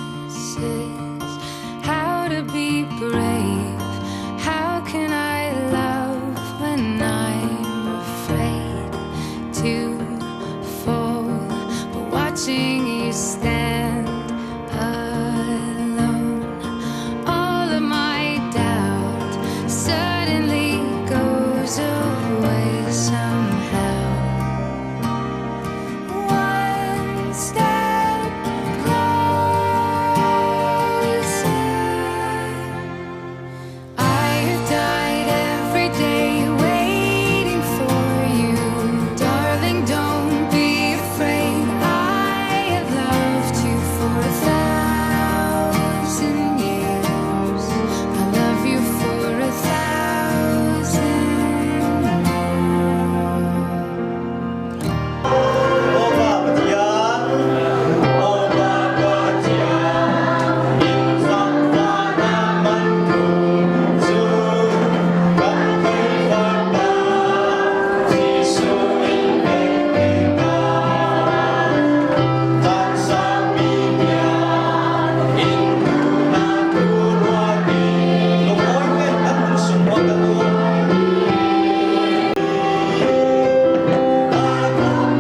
promises. How to be brave? How can I love when I'm afraid to fall? But watching you stand alone, all of my doubt suddenly goes away somehow. One step closer. I have died every day waiting for you. Darling, don't be afraid. I have loved you for 1,000 years. I love you for 1,000 more. Bawipa Pathian, Bawipa Pathian, inn zangfah na man tu cu kan Khrihfa Jesuh in pek tikah caan sangmi tiang in tu na tu ruat i lungawi tein kan hun sungmaw kan um.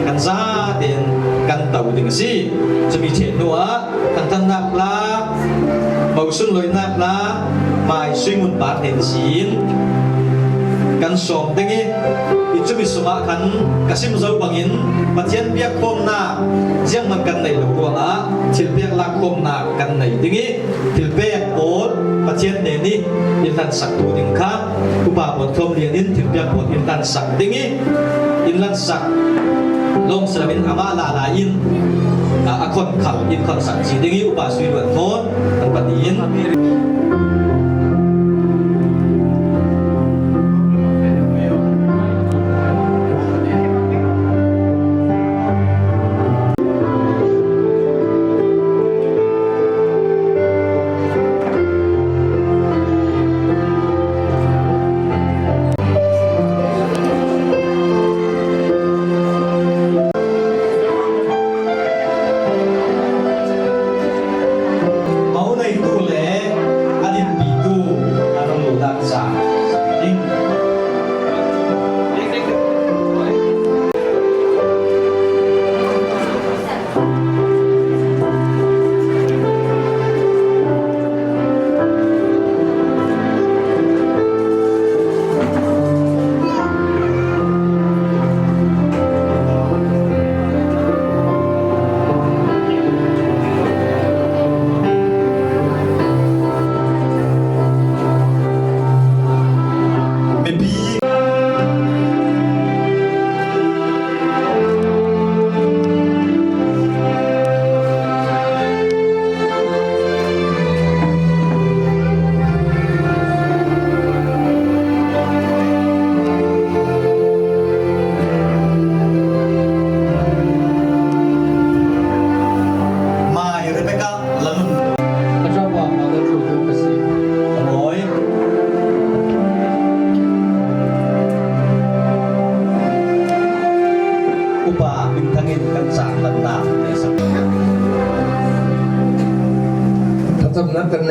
Kan zatein kan to ding a si. Cumi ṭhen hnu ah thangthannak la, mosun loinak la, mai suingun par hen siin kan sawm ding i i cumi sungah khan ka sim zo bangin Pathian biak khawmnak ziangman kan nei lo ruangah thil pek lak khawmnak kan nei ding i thil pek pawl Pathian ne nih in hlan sak tu ding kha upa pawl thom lian in thil pek pawl in hlan sak ding i in hlan sak long siloin amah la la in a khon khal in khon sak chi ding i upa sui luan thawn an pati in. Mau neitu le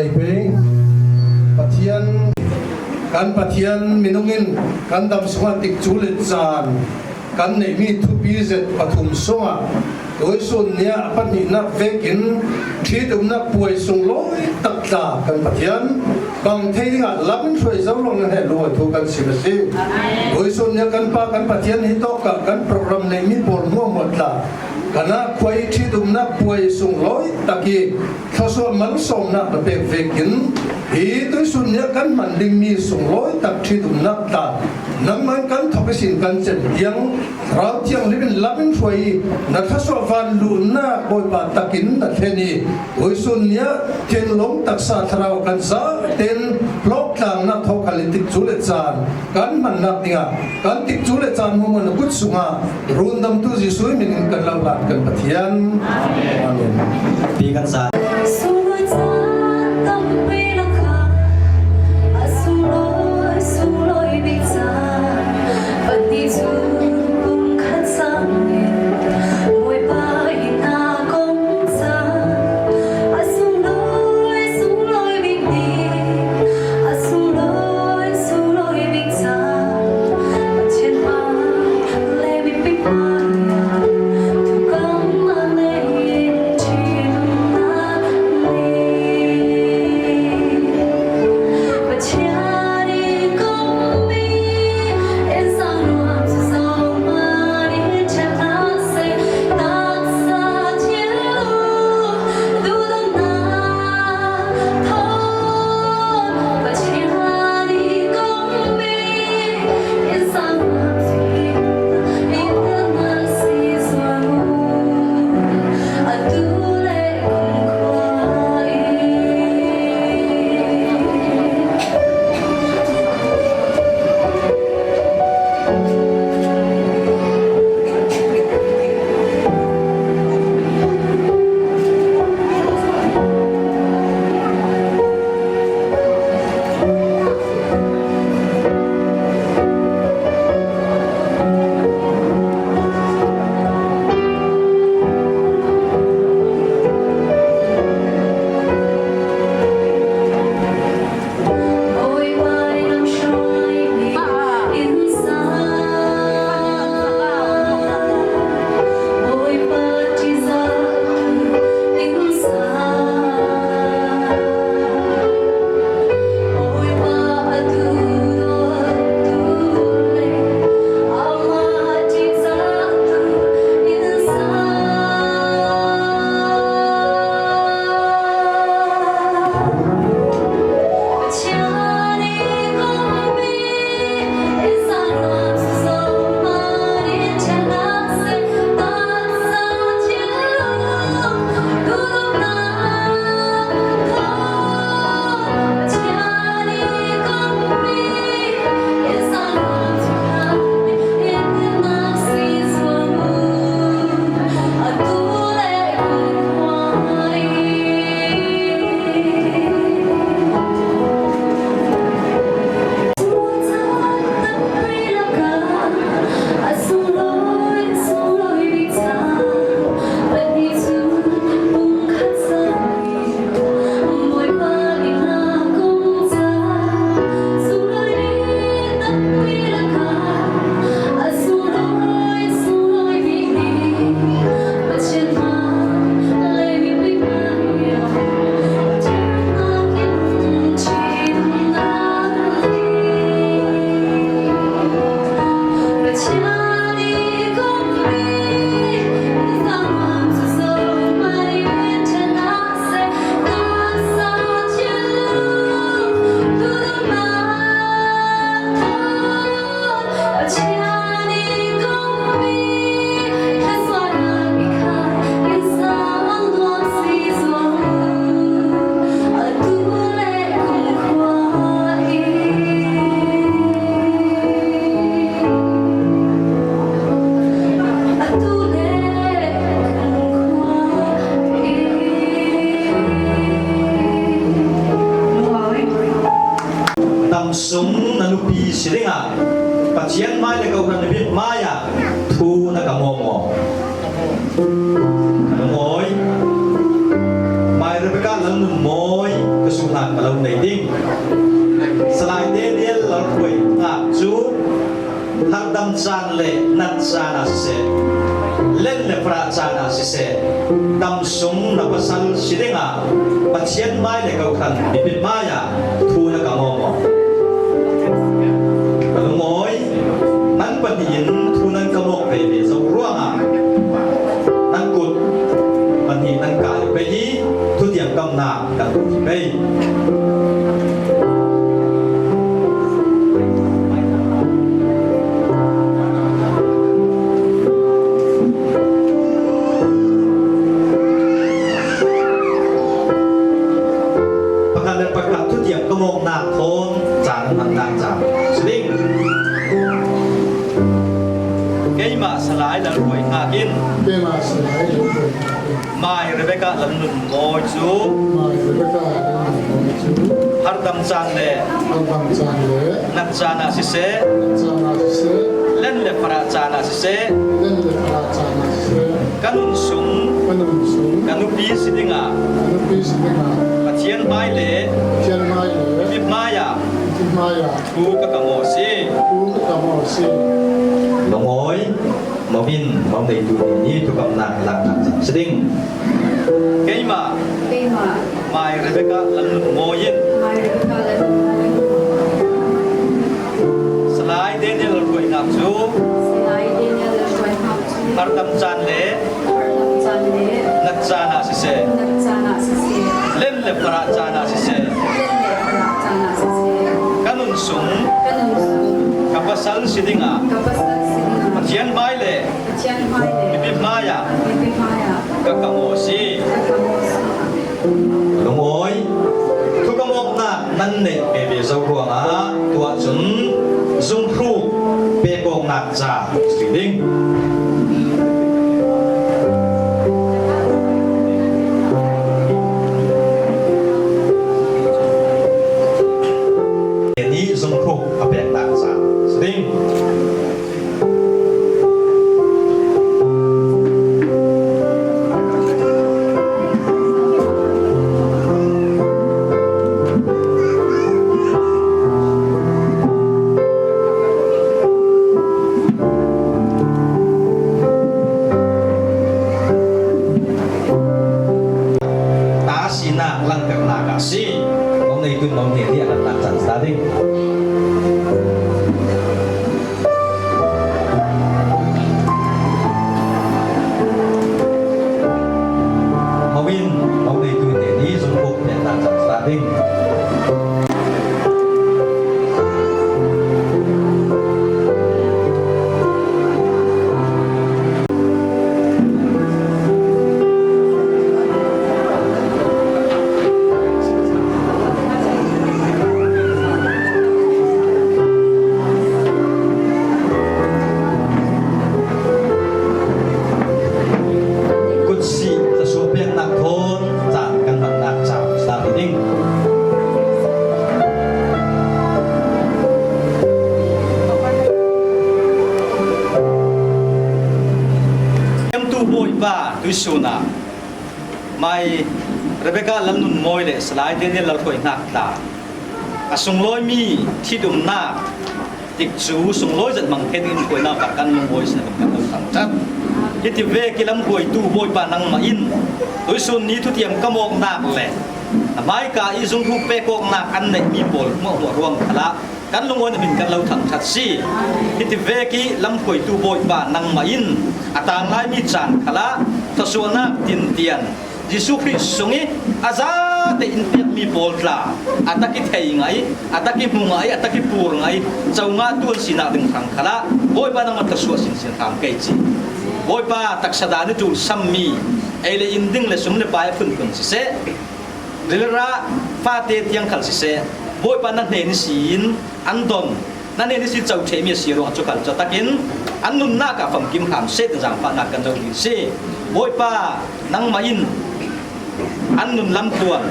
Vawlei pe Pathian kan Pathian minung in kan dam sungah tikcu le caan kan neihmi thupi zet pathum sungah tuisun ni ah pahnihnak vek in ṭhitumnak puai sunglawi tak tla kan Pathian bang thei dingah lam in hruai zo long na he luai thu kan sim a si. Tuisun ni kan pa kan Pathian hi tawk ah kan program neihmi pawl hmuahmuah tla kana khuai ṭhitumnak puai sunglawi tak i thluachuah malsawmnak na pek vekin hi tuisun ni kan hman dingmi sunglawi tak ṭhitumnak tla nangman kan thok isin kan cem tiang Thlarau Thianghlim in lam in hruai i na thluachuah van luhnak Bawipa takin na thlen i tuisun ni ah thinlung taksa thlarau kan za ten hlawktlangnak thokhal in tikcu le caan kan hmannak dingah kan tikcu le caan mu na kut sungah rundamtu Jesuh min in kan lo hlat kan Pathian. Amen. Ti kan sa. Sunglawi caan tampi lakah a sunglawi sunglawi bik caan pahnih cu pumkhat sang in Bawipa in aa kom cang. A sunglawi sunglawi bik ni a sunglawi sunglawi bik caan Pathian hmai le mipi hmaiah tukam a lei in ṭhitumnak ni. Pathian i kommi innsang nuam cu zohhmanh in ṭhen hlah seh. Taksa thinlung duhdawtnak thawn Pathian i kommi innsang nuam cu in si zuam u. Atu le kumkhua in. Bawipa lam hruaimi innsang Bawipa ṭihzahtu innsang Bawipa a duhdawttu le amah ṭihzahtu innsang. Pathian i kommi innsang nuam cu zohhmanh in ṭhen hlah seh. Taksa thinlung duhdawtnak thawn Pathian i kommi innsang nuam cu khan si zuam u. Atu le kumkhua in. A sunglawi sunglawi bik caan pahnih cu pumkhat sang Bawipa nih na kong caan sunglawi tampi lakah a sunglawi sunglawi bik ni Pathian hmai le mipi hmaiah ṭhatnak in ṭhitumnak Pathian i kommi nangmah cu zohhmanh in ṭhen hlah seh. Taksa thinlung duhdawtnak thawn Pathian i kommi thluachuahnak i kha innsang nuam si zuam u. Atu le kumkhua in. Atu le kumkhua in. Tam sung na nupi si dingah Pathian hmai le kohhran na biak hmai ah thu na ka maw maw? Na mawi. Mai Rebecca Lalnun Mawi. Kasunak ka lo nei ding. Salai Daniel Lalhruai ngak cu hardam caan le nat caan ah siseh, len le farah caan ah siseh, dam sung na pasal si dingah Pathian hmai le kokhan mipi hmai ah thu na ka maw maw? Ka lungawi, nan pahnih in thu nan ka mawk ve ve zong ruangah nan kut pahnih nan kai pe i thutiam kamnak kan tuah pei. Pakhat le pakhat thutiam ka mawknak thawn caan hmannak ca si ding. Keimah Salai Lalruai hngak in Keimah Salai Lalruai hngak in Mai Rebecca Lamnun Mawi cu Mai Rebecca Lamnun Mawi cu hardam caan le hardam caan le nat caan ah siseh nat caan ah siseh len le farah caan ah siseh len le farah caan ah siseh ka nun sung ka nun sung ka nupi si dingah ka nupi si dingah Pathian hmai le Pathian hmai le mi hmai ah mi hmai ah thu ka ka maw si thu ka ka maw si. Longawi mawin mau neitu nih thukamnak laknak si ding. Keimah Keimah Mai Rebecca Lalnun Mawiin Mai Rebecca Lalnun Mawi Salai Daniel Lalhruainak cu Salai Daniel Lalhruainak cu Hardam caan le Hardam caan le Nat caan ah siseh Nat caan ah siseh Len le farah caan ah siseh Len le farah caan ah siseh Ka nun sung Ka nun sung Ka pasal si dingah Ka pasal si dingah Pathian hmai le Pathian hmai le Mipi hmai ah Mipi hmai ah Ka kamo si Ka kamo si. Lungawi thukamawknak nan neih ve ve zo ruangah tuah cun zungthru pekawknak ca si ding. Nih zungthluk a peknak ca si ding. Ta sinak langhternak ah si. Mong nei tun mong ne ti an lak cang sa ding. Mawin mong nei tun te ni zungpuk te lak cang sa ding. Kutsi tlasua peknak thawn caan kan hmannak ca sa ding. Tu Bawipa tuisun ah Mai Rebecca Lalnun Mawi le Salai Daniel Lalhruai hnak tla a sunglawimi thitumnak tik cu sunglawi zat mang khen in hruainak ah kan lungwawi sin kan lo thang tat hiti ve kilam hruaitu Bawipa nangmah in tuisun ni thutiam kamawk nak le hmaika i zungthu pekawk nak an neih mi pawl hmuah hmuah ruang khala kan lungawi na min kan lo thang that si hiti ve ki lamhruaitu Bawipa nangmah in a tang laimi caan khala thasuanak tintian Jesuh Khrih sung i a zate in pekmi pawl tla a taki thei ngai a taki hmu ngai a taki pur ngai cho nga tuan sinak ding hrang khala Bawipa nangmah thasuah sin sin hram kei ci Bawipa taksa da ni tul sammi ei le in ding le sum le pai phunphun siseh rilra fate tiang khal siseh Bawipa na hnen siin an don na hnen si cho the mi si ruang chu khal cho takin an nunnak ah famkim hram se tin zangfahnak kan lo ding si Bawipa nangmah in an nun lam tluan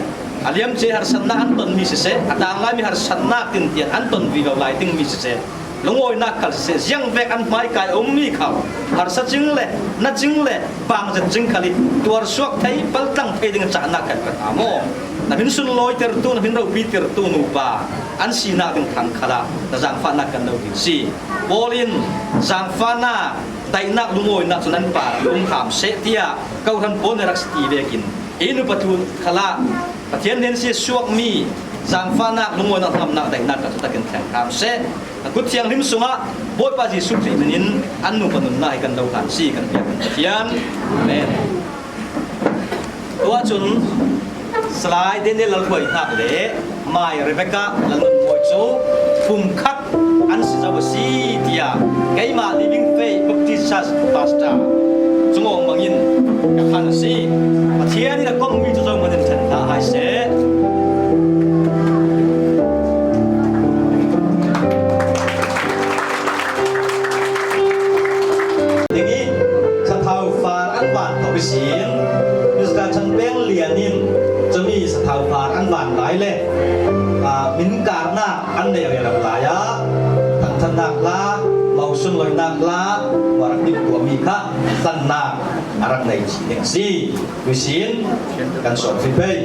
a liam ce harsatnak an ton mi siseh a tang lai mi harsatnak tin tian an ton vi lo lai ding mi siseh lungawinak khal siseh ziang vek an hmai kai um mi khau harsa cing le na cing le bang zet cing khali tuar suak thei paltlang thei ding cha na kan kan amo. Na min sunlawi tertu, na min ropi tertu nupa an sinak ding thang khala na zaangfahnak kan lo ding si. Paul in zaangfahnak daihnak lungawinak cu nan pa um hram seh tiah kohhran pawl nih rak ti vekin hi nu pathum khala Pathian nen si suakmi zaangfahnak lungawinak hnamnak daihnak ka cu takin thleng hram seh. A kut thianghlim sungah Bawipa Jesuh Khrih min in an nupa nunnak hi kan lo hlan si kan biak kan Pathian. Amen. Tuah cun Salai Daniel Lalhuai hnak le Mai Rebecca Lalnun Mawi cu pum khat an si zo a si tiah keimah Living Faith Baptist Church pastor cungawng bangin ka khan a si. Pathian in a kommi cu zo man in ṭhen hlah hai seh. Ding i sathau far an van thok i sin Mr. Chan Peng Lian in cumi sathau far an van lai le min karnak an nei re lo lai ah thangthannak la mausun loinak la warak dim tuahmi kha hlannak a rak nei chi ding si tuisin kan sawm fi phei.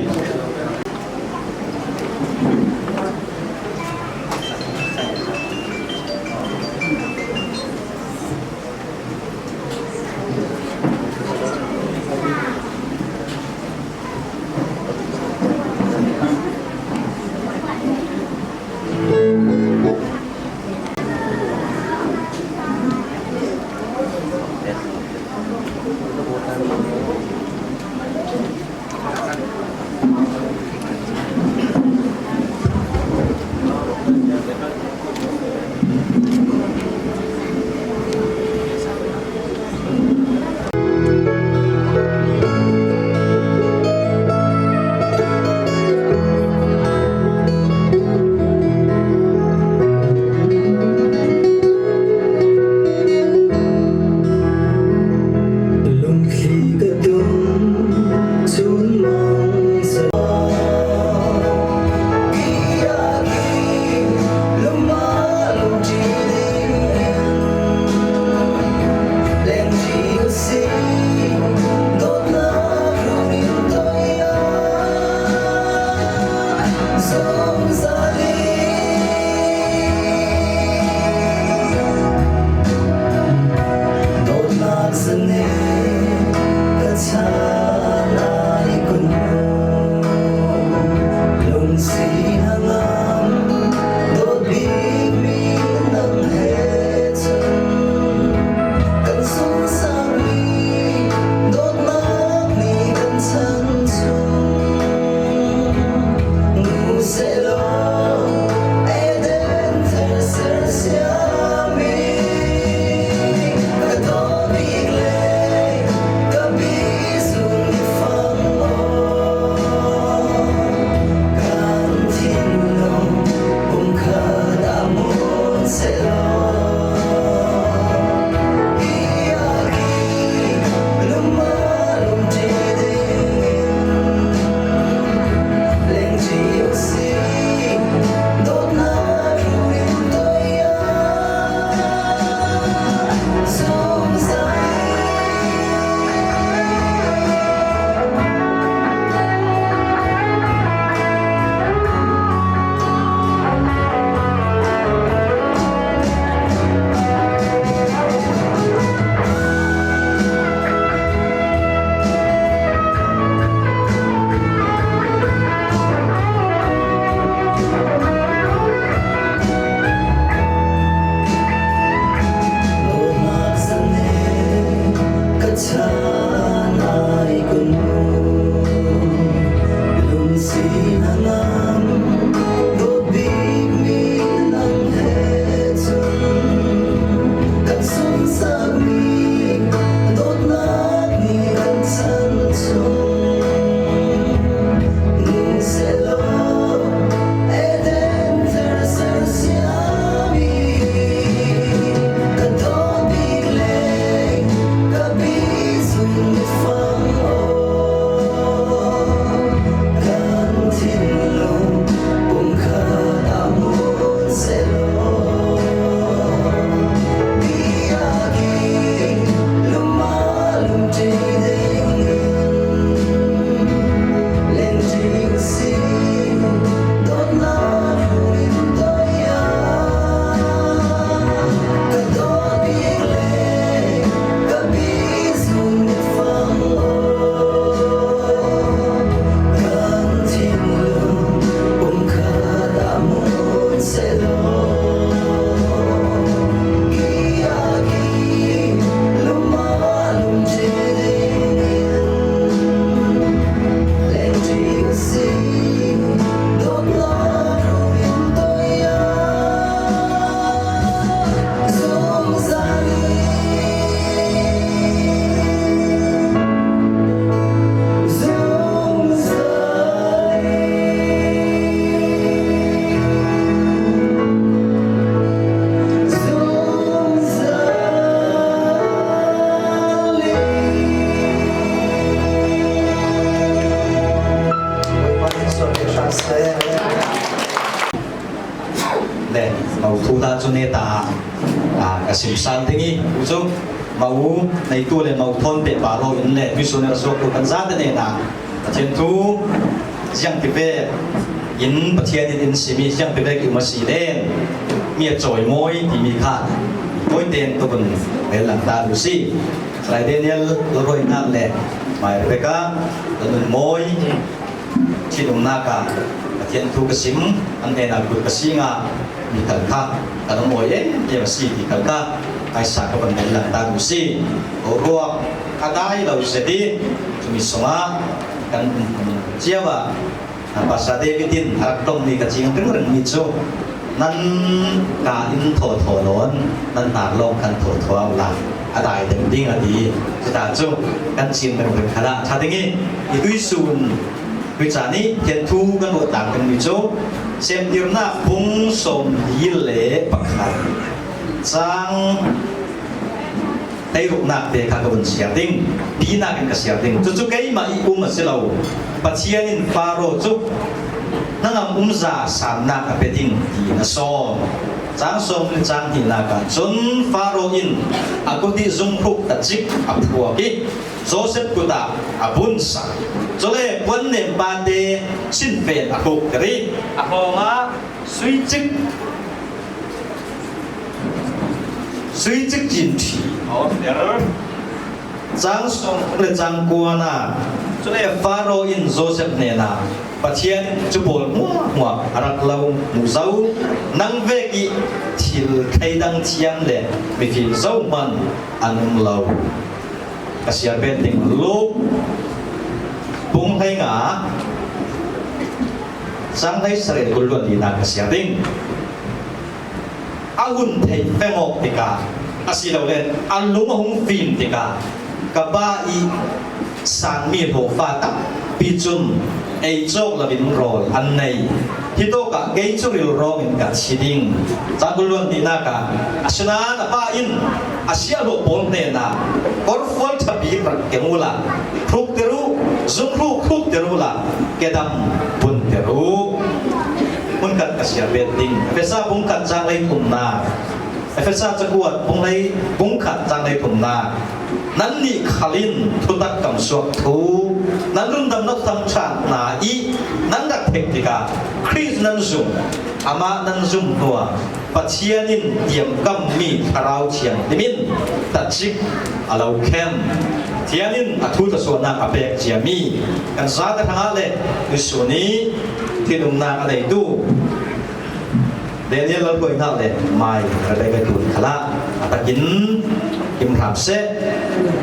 Lungthli ka dum chunmang sa Dawtnak zane ka chan ai kun lungsi hangam dawt bikmi nang he cun kan sungsakmi dawtnak nih kan chan chung nu sehlaw. Mau thu ta chu ne ta ka sim sal ding i cu mau nei tu le mau thon pe pa lo in le missioner suak tu kan za te ne na Pathian thu ziang ti ve in Pathian in in simi ziang ti ve ki ma si len mi a chawi mawi timi kha mawi ten to bun rel lang ta lu si Salai Daniel Loroi nak le Mai Rebecca Lanun Mawi thinumnak ah Pathian thu ka sim an hnenah kut ka si nga mi kal kha kan um oi em em a si ti kal kha kaisa ka van lang ta du si ruak a dai lo zeti chumi sungah kan chiawa Pastor David in a rak tong mi ka ching ring ring mi cu nan ka in tho tho lawn nan hnar lawng kan tho tho la a dai ding ding a ti cuta cu kan chim ring ring khala tha ding i i tui sun tui cha ni thian thu kan ruat tang ding mi cu semtirnak bung som li le pakhat chang teiruknak te kha ka vun siar ding tinak in ka siar ding cucu keimah i um a si lo Pathian in Faro cu hnangam umza sannak a pe ding ti na sawm cang sawm ni cang hnih ah cun Faro in a kut i zunghruk tacik a phuak i Joseph kut ah a bun sak cule puan nem pa te sinfen a hruk kari a hngawng ah sui cik Sui cikcin ṭhi a Cang sawm le cang kuan ah cule Faro in Joseph hnenah Pathian cu pawl hmuahhmuah a rak lo mu zo nang vek i thil thleidang thiam le mifim zohmanh an um lo ka siar ben ding luk pung hlei nga sang hlei sarel kul luan dinak ka siar ding A hun theih peng awk tikah asilole a lung a hung fim tikah ka pa i sangmi hlawhfa tampi cun ei cawk loin rawl an nei. Hi tawk ah kei cu rilrawng in ka thi ding. Cangkuluan tinak ah asinain a pa in a siahlawh pawl hnenah kawrfual ṭha bik rak keng u la, hruk ter u, zunghruk hruk ter u la, kedam bun ter u. Hmunkhat ka siar bet ding. Efesa bungkhat caanglei thumnak. Efesa cakuat bunglei bungkhat caanglei thumnak. Nannih khalin thutak kam suak thu nan rundamnak thangṭhat hna i nan rak theih tikah Khrih nan zum amah nan zum hnuah Pathian in tiamkammi Thlarau Thianghlim in tacik a lo khem. Thian in a thu tasuahnak a pek ciami kan zate hrangah le Jesuh nih thinumnak a neitu Daniel lalkawi hna le mai Rebecca tun khala a takin him hram seh.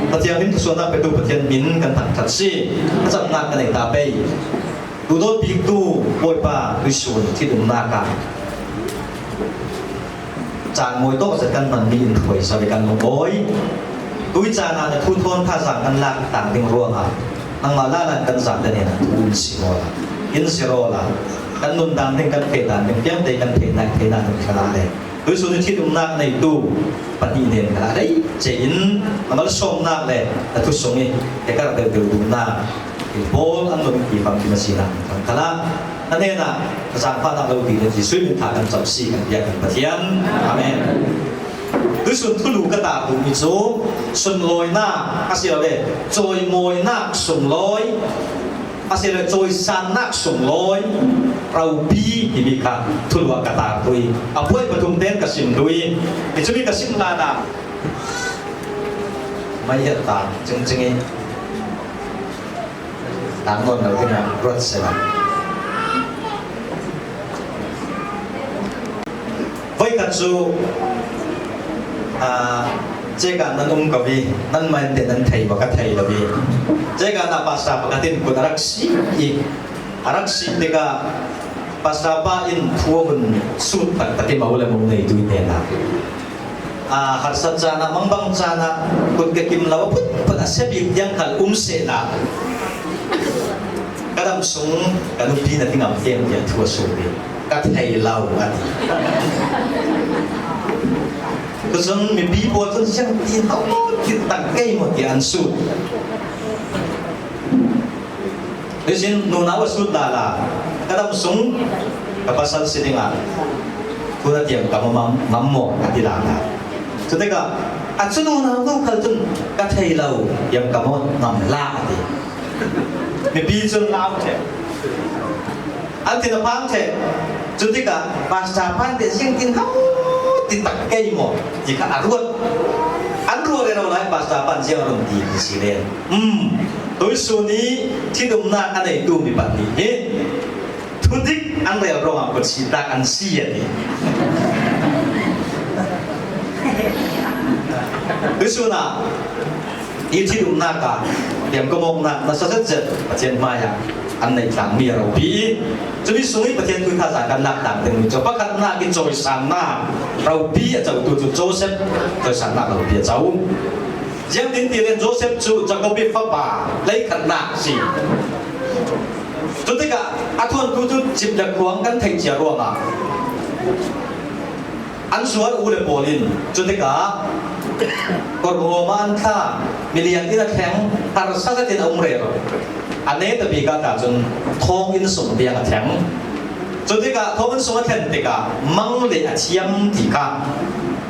Pathian min thasuahnak petu Pathian min kan thangthat si. Thlacamnak kan ei ta pei. Tudawt biktu Bawipa tuisun thinumnak ah caan mawi tawk zat kan hmanmi in hruai sawi kan lungbawi. Tui caan ah na thu thawn thazaang kan lak tang ding ruangah nangmah lalan kan zam te nen thu in si maw la in si ro la kan nun dan ding kan phe dan ding tiang te kan the nai the na ding khala le tuisun ni thit-umnak neitu pahnih nen khala dei che in amal sawmnak le a thu sung i he kar deuh deuh duhnak Paul an nun ti fam ki masina kan khala anena zaangfahnak lo ti le Jesuh min tha kan cam si kan biak kan Pathian amen tuisun thulu ka ta tu mi cu sunlawinak asilole cawimawinak sunglawi asilole cawisannak sunglawi ropi timi kha thulu ah ka tar tui a puai pathum ten ka sim tui ti cumi ka sim hlan ah mai hian ta ching ching i tang nawn lo dingah ruat sela. Voikhat cu ceka nan um ko i nan man te nan thei ba ka thei lo i ceka na pastor pakhat in kut a rak si i a rak si tikah pastor pa in thu hun sut tak tak i mau le mung nei tu ne na a harsat caan ah mangbang caan ah kut ka kim lo phut phut a sebik tiang khal um se na ka dam sung ka nupi na tingam tem tiah thu a su ti ka thei lo a ti tucun mipi pawl cun siang ti hau ti tak kei mo ti an su Nisin nunau a sut la la ka dam sung ka pasal si dingah. Tuna tiang ka mam ngam maw a ti la na. Cu tikah a cunu nau nu khal cun ka thei lo yam ka maw ngam la a ti. Mipi cun lau the. An thin a phang the. Cu tikah pastor pan te sing tin hau ti tak kei maw ti kha a ruat. An ruat re lo lai pastor pan ziang run ti ti si len. Tuisun i thitumnak a neitu mi pahnih hi thudik an rel ruangah kutsi tak an si a ti. Tuisun ah hi thitumnak ah tiamkamawknak nasa zetzet Pathian hmai ah an nei tlangmi a ropi i cumi sung i Pathian tu thazaang kan lak tak dingmi cu pakhatnak i cawisannak ropi a cotu cu Joseph cawisannak ropi a co. Ziang tin ti len Joseph cu Jakob i fapa leikhatnak si. Cu tikah a thuantu cu cip le khuang kan theih cia ruangah an sual u le pawl in cu tikah korruam ah an thla milian in a thleng harsa zetin a um rel a ne ta bik ah ta cun thong in sung tiang a thleng cu tikah thong in sung a thlen tikah mang le a thiam ti kha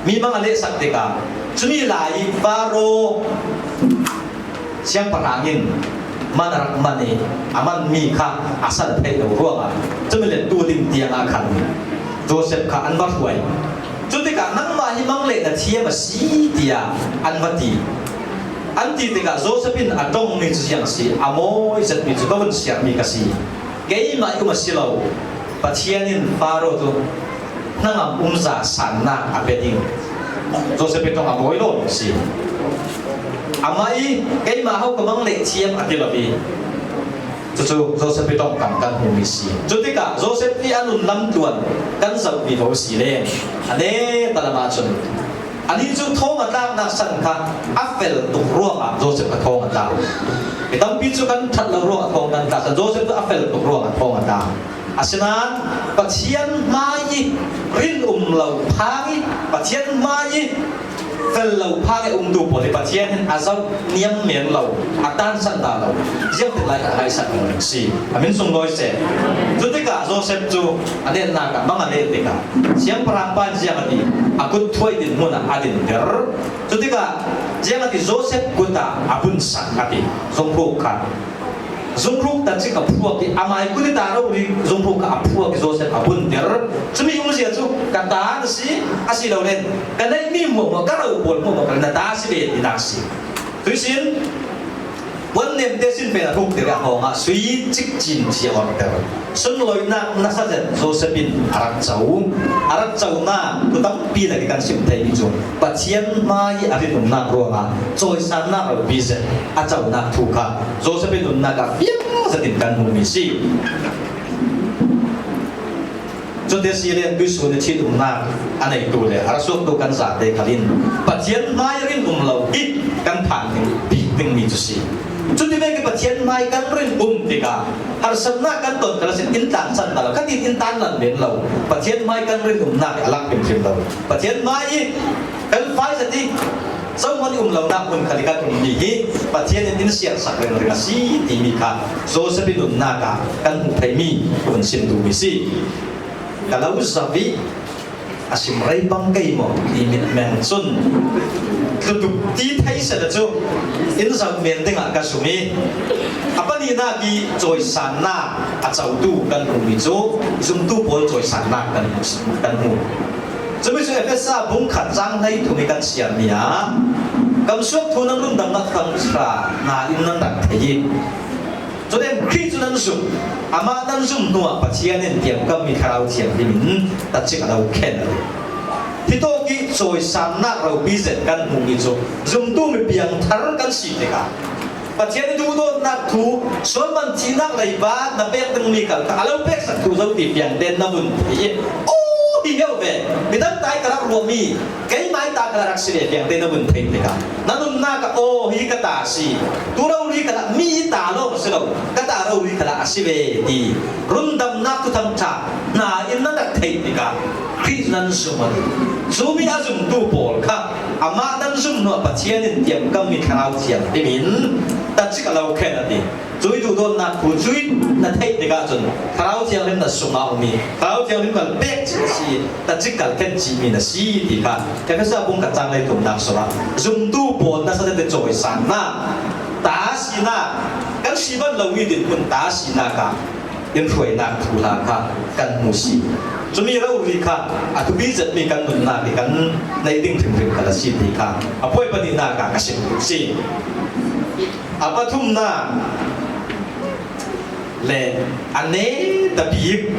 mi mang a lehsak tikah cumi lai i Faro siangpahrang in man a rak man i a manmi kha a san theih lo ruangah cumi le tu ding tiang ah khan Joseph kha an va hruai. Cu tikah nangmah hi mang le na thiam a si tiah an va ti. An ti tikah Joseph in a tongmi cu ziang si a mawi zetmi cu ka vun siarmi ka si. Keimah i um a si lo. Pathian in Faro cu hnangam umza sannak a pe ding. Joseph i tong a mawi lo si. Amah i keimah ho ka mang leh thiam a ti lo i cucu Joseph i tongkam kan hmumi si. Cu tikah Joseph nih a nun lamtluan kan zohmi ho si le ane talam ahcun ani cu thong a tlaknak san kha a fel tuk ruangah Joseph a thong a tla. Mi tampi cu kan ṭhat lo ruangah thong kan tla. Joseph cu a fel tuk ruangah thong a tla. Asinain Pathian hmai i rin um lo phang i Pathian hmai i fel lo phang i umtu pawl hi Pathian hin a zoh niam men lo, a tansan ta lo. Ziang tik lai kha a ngaisak lo ning si. A min sunglawi seh. Cu tikah Joseph cu a nennak ah mang a len tikah siangpahrang pa in ziang a ti, a kut thuai din hmun ah a dinter. Cu tikah ziang a ti Joseph kut ah a vun sak a ti. Zunghruk kha Zunghruk tan si ka phuak i amai kut i ta ro ri zunghruk kha a phuak i Joseph a bunter. Cumi umzia cu ka ta na si asilo len ka neihmi muahmuah ka ro pawl muahmuah ka na ta si ve tinak si. Tuisin puan nem te sin pen a hruk tikah hngawng ah sui cikcin thiang a rak ter. Sunlawinak nasa zet Joseph in a rak co. A rak conak tu tampi lak i kan sim theimi cu Pathian hmai i a rinumnak ruangah cawisannak ropi zet a conak thu kha Joseph i nunnak ah fiang zetin kan hmuhmi si. Cute si le tuisun i ṭhitumnak a neitu le a rasuaktu kan zate khalin Pathian hmai rin um lo hi kan phan ding bik dingmi cu si. Cuti ve ke Pathian hmai kan rin um tikah harsatnak kan ton kala sin in tlang san ta lo khatin in tan lan men lo Pathian hmai kan rin umnak hi alak hrimhrim lo Pathian hmai i kan fai zati zohmanh um lonak hmun khal i kan ummi hi Pathian in in siarsak ringring a si timi kha Joseph i nunnak ah kan hmuh theimi hun sim duhmi si. Ka lo zavi a sim rei bang kei maw ti mitmeng cun tlutuk ti thei sela cu in zoh men dingah ka sum i a pahnihnak i cawisannak a cotu kan hmuhmi cu zumtu pawl cawisannak kan kan hmu. Cumi cu Efesa bung khat cang hlei thum i kan siarmi ah kam suak thu nan rundamnak thang hra hna in nan rak thei i Cun Khrih cu nan zumh, amah nan zumh hnuah Pathian in tiamkammi Thlarau Thianghlim in tacik a lo khen a ti. Hitawk i cawisannak ropi zet kan hmuhmi cu zumtu mi piangthar kan si tikah Pathian i duhdawtnak thu sualman thihnak leiba na pek dingmi kal kha a lo pek saktu zo ti fiang ten na vun thei i aw hi heo ve midang tai ka rak ruahmi keimah ta ka rak si ve fiang te na vun thei tikah na nunnak ah aw hi ka ta si tu ro ri kala mi ta lo si lo ka ta ro ri kala a si ve ti rundamnak tu tham tha hna in na rak theih tikah Khrih nan zum an cu mi a zumtu pawl kha amah nan zum hnuah Pathian in tiamkammi Thlarau Thianghlim in tacik a lo khen a ti cui duhdawtnak khu cui na theih tikah cun Thlarau Thianghlim na sungah umi Thlarau Thianghlim kan pek chin si. si tacikal khen chimi na si ti kha Efesa bung ka cang lei tumnak sura zumtu pawl na sa te chawi san na ta si na kan si ban lo mi din kun ta si na ka in hruainak thu hla kha kan hmu si cumi ro ri kha a thupi zat mi kan nunnak i kan nei ding hrimhrim kha si ti kha a poi pani na ka ka sim si a pathum na le a ne tabik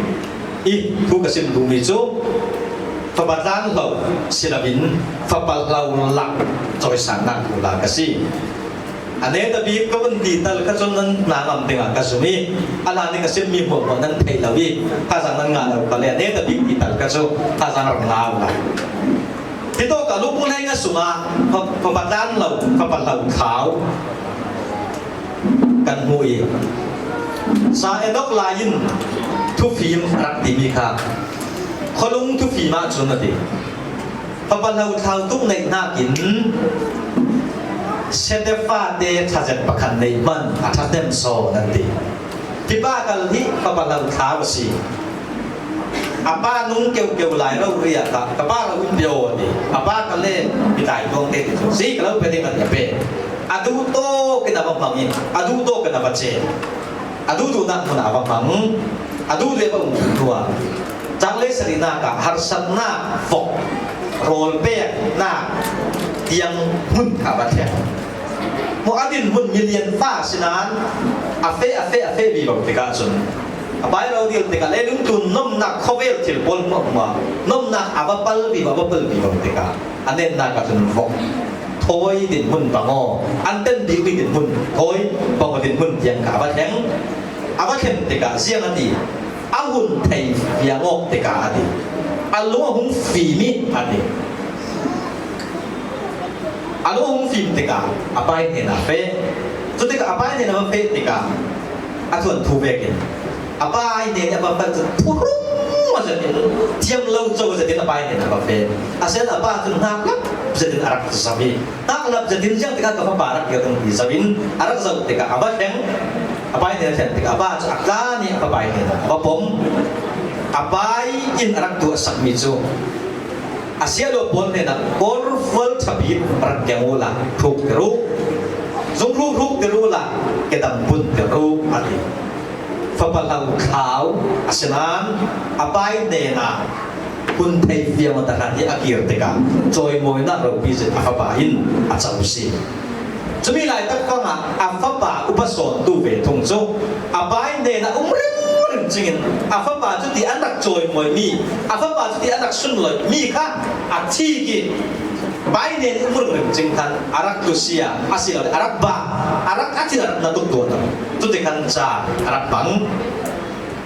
i thu ka sim duhmi cu fapa tlan lo silabin fapa lo lak cawisannak thu la ka si. A ne tabik ka vun ti tal kha cun nan hna ngam dingah ka zum i a hlan i ka simmi hmuahhmuah nan thei lo i thazang nan ngah lo ka le a ne tabik ti tal kha cu thazang rak ngau lai. Hi to ka lupung hlei nga sungah fapa tlan lo fapa lo thau kan hmu i sa edok lai in thufim rak timi kha khualung thufim ah cun a ti. Fapa lothlau tuk neih nakin setefa te ṭhazet pakhat neih hmanh a ṭhahnem sawn an ti. Tipa kal hi fapa lothlau a si. A pa nung keu lai ro ri ah ka ka pa ro in bio ti. A pa ka le mitai tuang te ti cu si ka lo pe ding an pe. A duh to kin a va hmang i a duh to kin a va che. A duh duh nak hmun ah a va hmang. A duh le va um hnu ah Tanglei sarihnak ah harsatnak vok rawl peknak tiang hmun kha va thleng. Mu a din hmun million fa sinain a fe a fe a fe bi bang tikah cun a bai lo dil tikah leilung tun nomnak khawvel thil pawl hmuah hmuah nomnak a va pal bi va pal bi bang tikah a nennak ah cun vok thawi din hmun bangaw an ten bik mi din hmun thawi bangaw din hmun tiang kha a va thleng a va thlen tikah ziang a ti a hun thei fiang awk tikah a ti. A lung a hung fim i a ti. A lung a hung fim tikah a pai hnen ah feh. Cu tikah a pai hnen a va feh tikah a thuan thu vekin a pai hnen a va fal cu thurum a zatin thiam lo co zatin a pai hnen a va feh. Asen a pa cu hnak lap zatin a rak zam i hnak lap zatin ziang tikah ka fapa rak kir ti zam in a rak zoh tikah a va hleng. A pai hnen a thlen tikah a pa cu a tlan i a pai hnen ah a va pom. A pai in a rak tuah sakmi cu a sialo pawl hnenah kawrfual ṭhabit rak keng u la hruk te ru zung hruk hruk te ru la kedam pun te ru a ti. Fapa hlau thlau asinain a pai hnen ah hun thei fiang takhat i a kir tikah cawimawinak ropi zet a fapa in a co si. Cumi lai takfang ah a fapa upa sawntu ve thung cu a pai hnen ah um ringring cingin a fapa cu ti an rak cawimawi a fapa cu ti an rak sunlawih mi kha a thi ki pai hnen um ringring cing khan a rak tlusia asilole a rak ba a rak a thil a rak na tuk tawn cuti khan ca a rak bang.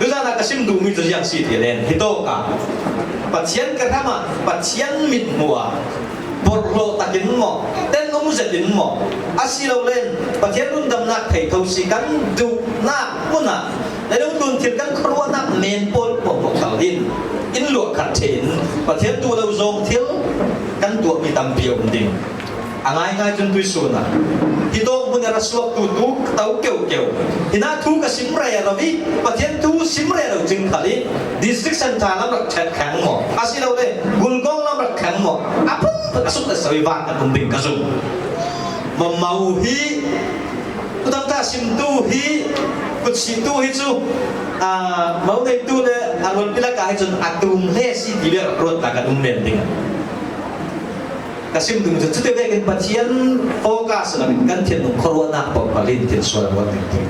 Tuzan ah ka sim duhmi cu ziang si ti len hi tawk ah Pathian ka ram ah Pathian mit hmuh ah porhlaw takin maw tenum zetin maw asilole Pathian rundamnak thei kho si kan duhnak hmun ah le tun thil kan khuaruahnak men pawl pawl kal in in luah khat thein Pathian tu lo zawng thil kan tuahmi tampi a um ding. A ngaingai cun tuisun ah hi dawng hmun a ra suak tu tu to keu keu hina thu ka sim re lo i Pathian thu sim re lo cing khal i district center lam rak ṭhet kheng maw asilole gulgong lam rak kheng maw a phun a suk le soi van kan um ding ka zum ma mau hi kutangta sim tu hi kutsi tu hi cu mau nei tu le angon pilaka hi cun atum hle si ti le ruat ta kan um men ding. Ka sim ding cu cuti vekin Pathian focus lo in kan thinlung khuaruahnak paoh palin thil sual ruat ding ti.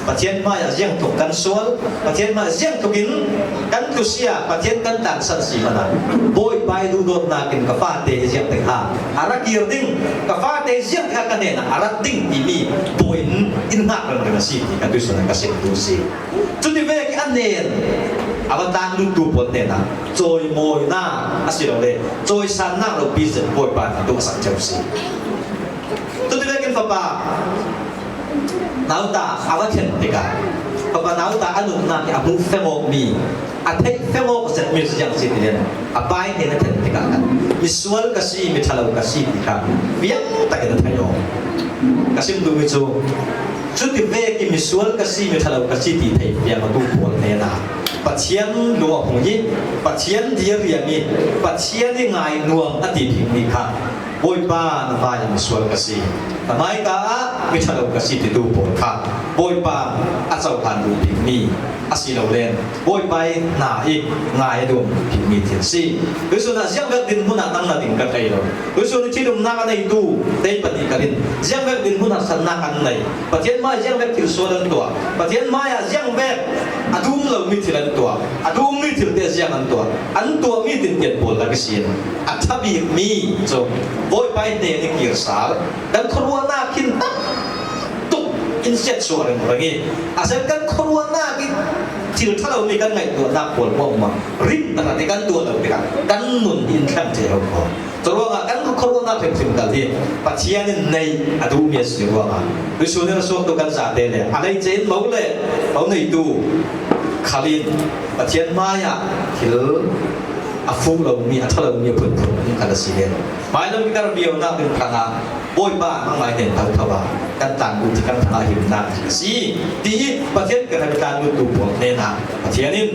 Pathian hmai ah ziang tluk kan sual, Pathian hmai ziang tluk in kan tlusia, Pathian kan tlansan si hmanh ah Bawipa i duhdawtnak in ka fate hi ziang te kha a ra kir ding, ka fate ziang te kha ka hnenah a rat ding timi buin in hngak reng a si ti ka tuisun ka sim tu si. Cuti ve ki a nen a va tlang luttu pawl hnenah cawimawinak asilole cawisannak ropi zet Bawipa nih tuah sak cio si. Cuti fapa nauta a va thlen tikah fapa nauta a nunnak i a hmuh fengawkmi a theih fengawk zetmi cu ziang si ti len a pai nen a thlen tikah khan misual ka si miṭhalo ka si ti kha fiang takin a theih awk. Ka sim duhmi cu cuti ve ki misual ka si miṭhalo ka si ti thei fiang a tu pawl hnenah. Pathian lung a hung i Pathian dir riam i Pathian i ngai nuam a ti bikmi kha Bawipa na hmai ah misual ka si na hmaika ah miṭhalo ka si titu pawl kha Bawipa a cohlan duh bikmi a si lo len Bawipa i hna i ngai a duam bikmi thil si. Tuisun ah ziangvek dinhmun ah nang na ding ka thei lo. Tuisun i thilumnak a neitu tei pahnih kal in ziangvek dinhmun ah sannak an nei. Pathian hmai ziangvek thil sual an tuah. Pathian hmai ah ziangvek a dum lomi thil an tuah. A dummi thil te ziang an tuah. An tuahmi tintian pawl lak i sin a ṭha bikmi cu Bawipa i hnen i kir sal kan khuaruahnak hin tam tuk in siatsuah reng reng i asen kan khuaruahnak i thil ṭhalomi kan ngaihtuahnak pawl muangmuang rim takak i kan tuah lo tikah kan nun hi in thleng ṭheo ko. Curuangah kan khuaruahnak hrimhrim kal hi Pathian in nei a duhmi a si ruangah Jesuh nih rasuak tu kan zate le a leice in mo le mo neitu khalin Pathian hmai ah thil a fu lomi a ṭhalomi a phunphun um khan a si len. Hmailam kar bionak ding thang ah Bawipa hmangai nen tho tho ah kan tlan bu ti kan thang ah himnak a si ti hi Pathian kan tlan bu tu pawl hnen ah Pathian in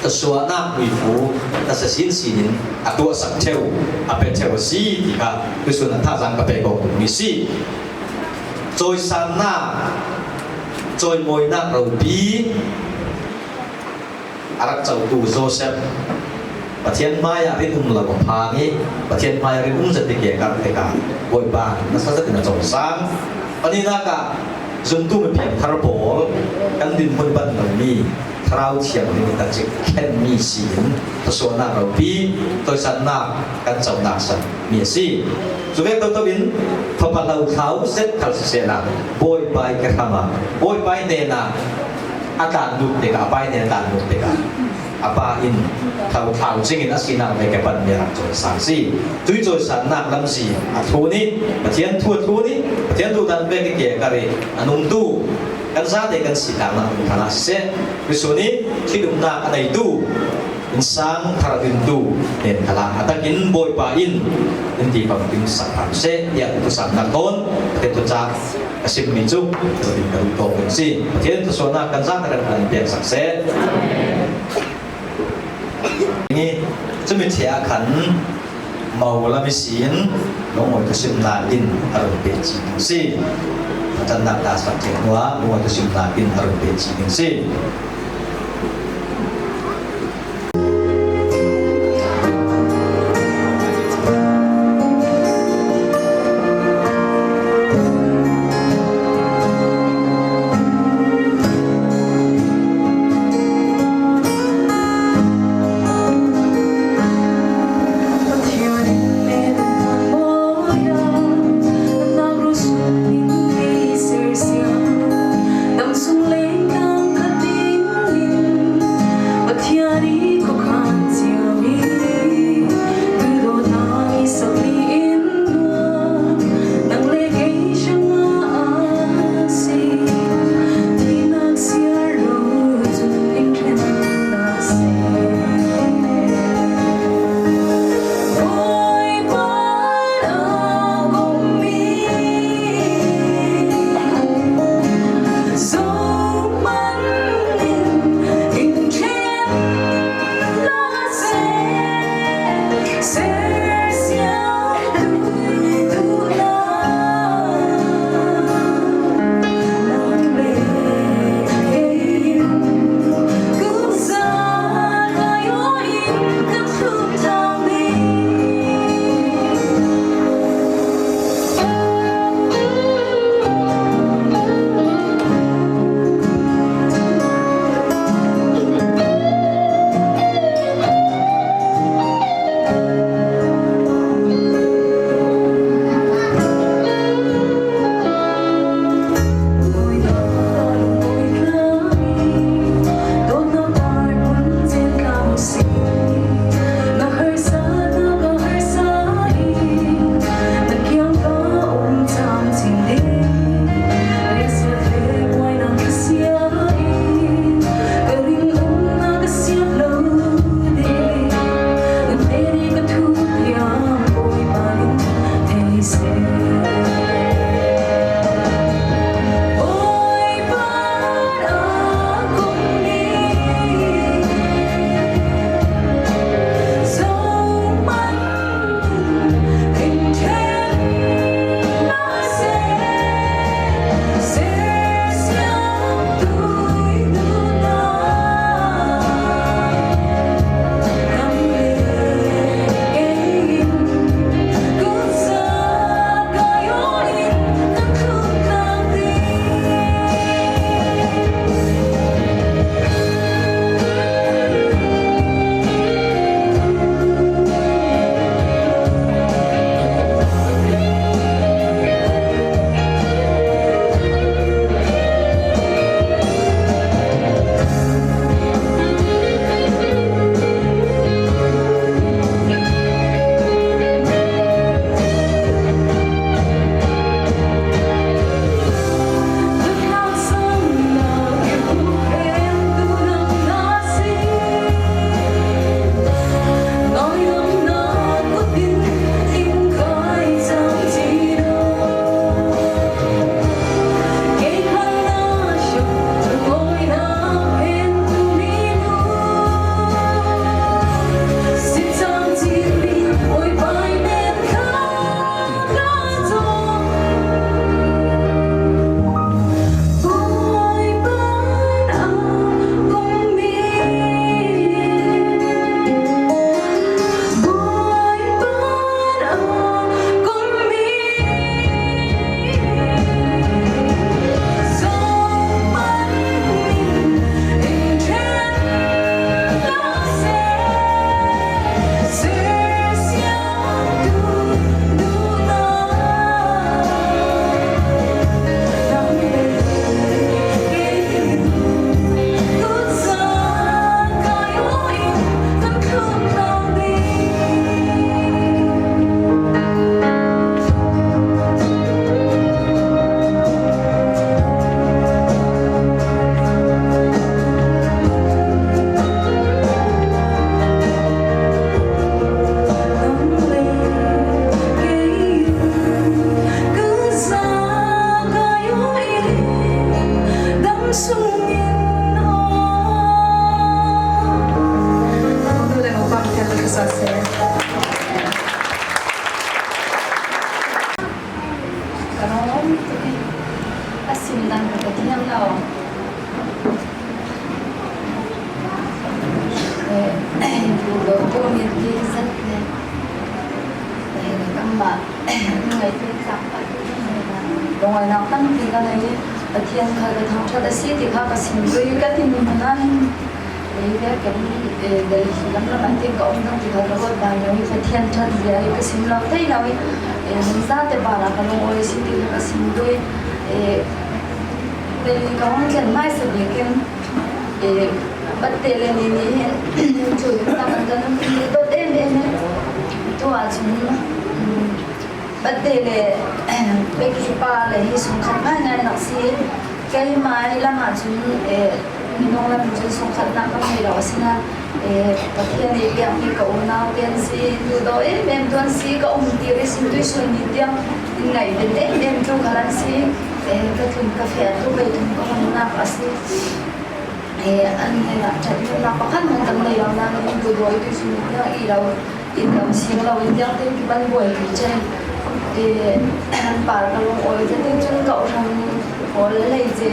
tasuahnak muifu tasa sin sin in a tuahsak ṭheo a pe ṭheo a si ti kha tuchun ah thazaang ka pe ko mi si. Cawisannak, cawimawinak ropi a rak cotu Joseph Pathian hmai ah rin um lo a phang i Pathian hmai ah rin um zat ke kar tikah Bawipa nasa zat in a cohlang. Paninak ah zumtu mipiang thar pawl kan dinhmun ban lomi Thlarau Thianghlim in kan khenmi si in thlasuahnak ropi toisannak kan conak san mi a si. Cu vek to in fapa hlo thlau zet khal siseh la Bawipa i ka hram ah Bawipa i hnen ah a tlan lut tikah a pa i hnen a tlan lut tikah a pa in thlo thlau cing in a sinak le ke pan mi rak cawisan si. Tui cawisannak lam si a thu nih Pathian thu a thu nih Pathian tu dan pek i ke kar i a nungtu kan zate kan si tlaknak ding thang ah siseh Jesuh nih ṭhitumnak a neitu innsang thar dintu nen khala a takin Bawipa in in ti pamting sak hram seh tiah thusamnak thawn Pathian thucah a simmi cu zatin ka duh tawk ding si Pathian thusuanak kan zate kan kan pek sak seh ni cumi the ah khan mau lami siin lungawi thusimnak in a run pe chi ding si. Thlacamnak ta sak theng hnuah lungawi thusimnak in a run pe chi ding si. siseh. Ka lawm tuk i a sim dang ka ka thiam lo. Lungawinak tampi ka ngei i Pathian kha ka thangṭhat a si ti kha ka sim i ka thinlung hmanh ah hin kan Delhi lam lam ah hin ka um cang ti kha ka ruat bal lo i Pathian ṭhat zia hi ka sim lo thei lo i zate par ah ka lungawi a si ti kha ka sim i Delhi ka hung thlen hmaisa bik in Patte le ni nih hin cu tak an kan dawt em em i tu ahcun Patte le Becky pa le hi sungkhat ngaingai nak si. Keimah i lam ahcun minung lam cun sungkhatnak ka ngei lo. Asinain Pathian nih biakmi ka unau te an si, duhdaw em em tu an si, ka um ti ri sin tuisun ni tiang in ngaih ben em em tu khal an si. Ka tlun ka feh tu vei thum ka honnak a si. An hnenah ṭhathnemnak pakhat hmanh kan ngei lo nain in duhdaw i tuisun ni tiang i lo in lo siang lo in tiang tein ban buai pi chen an par ka lung awi zatin cun ka uhram pawl lei ce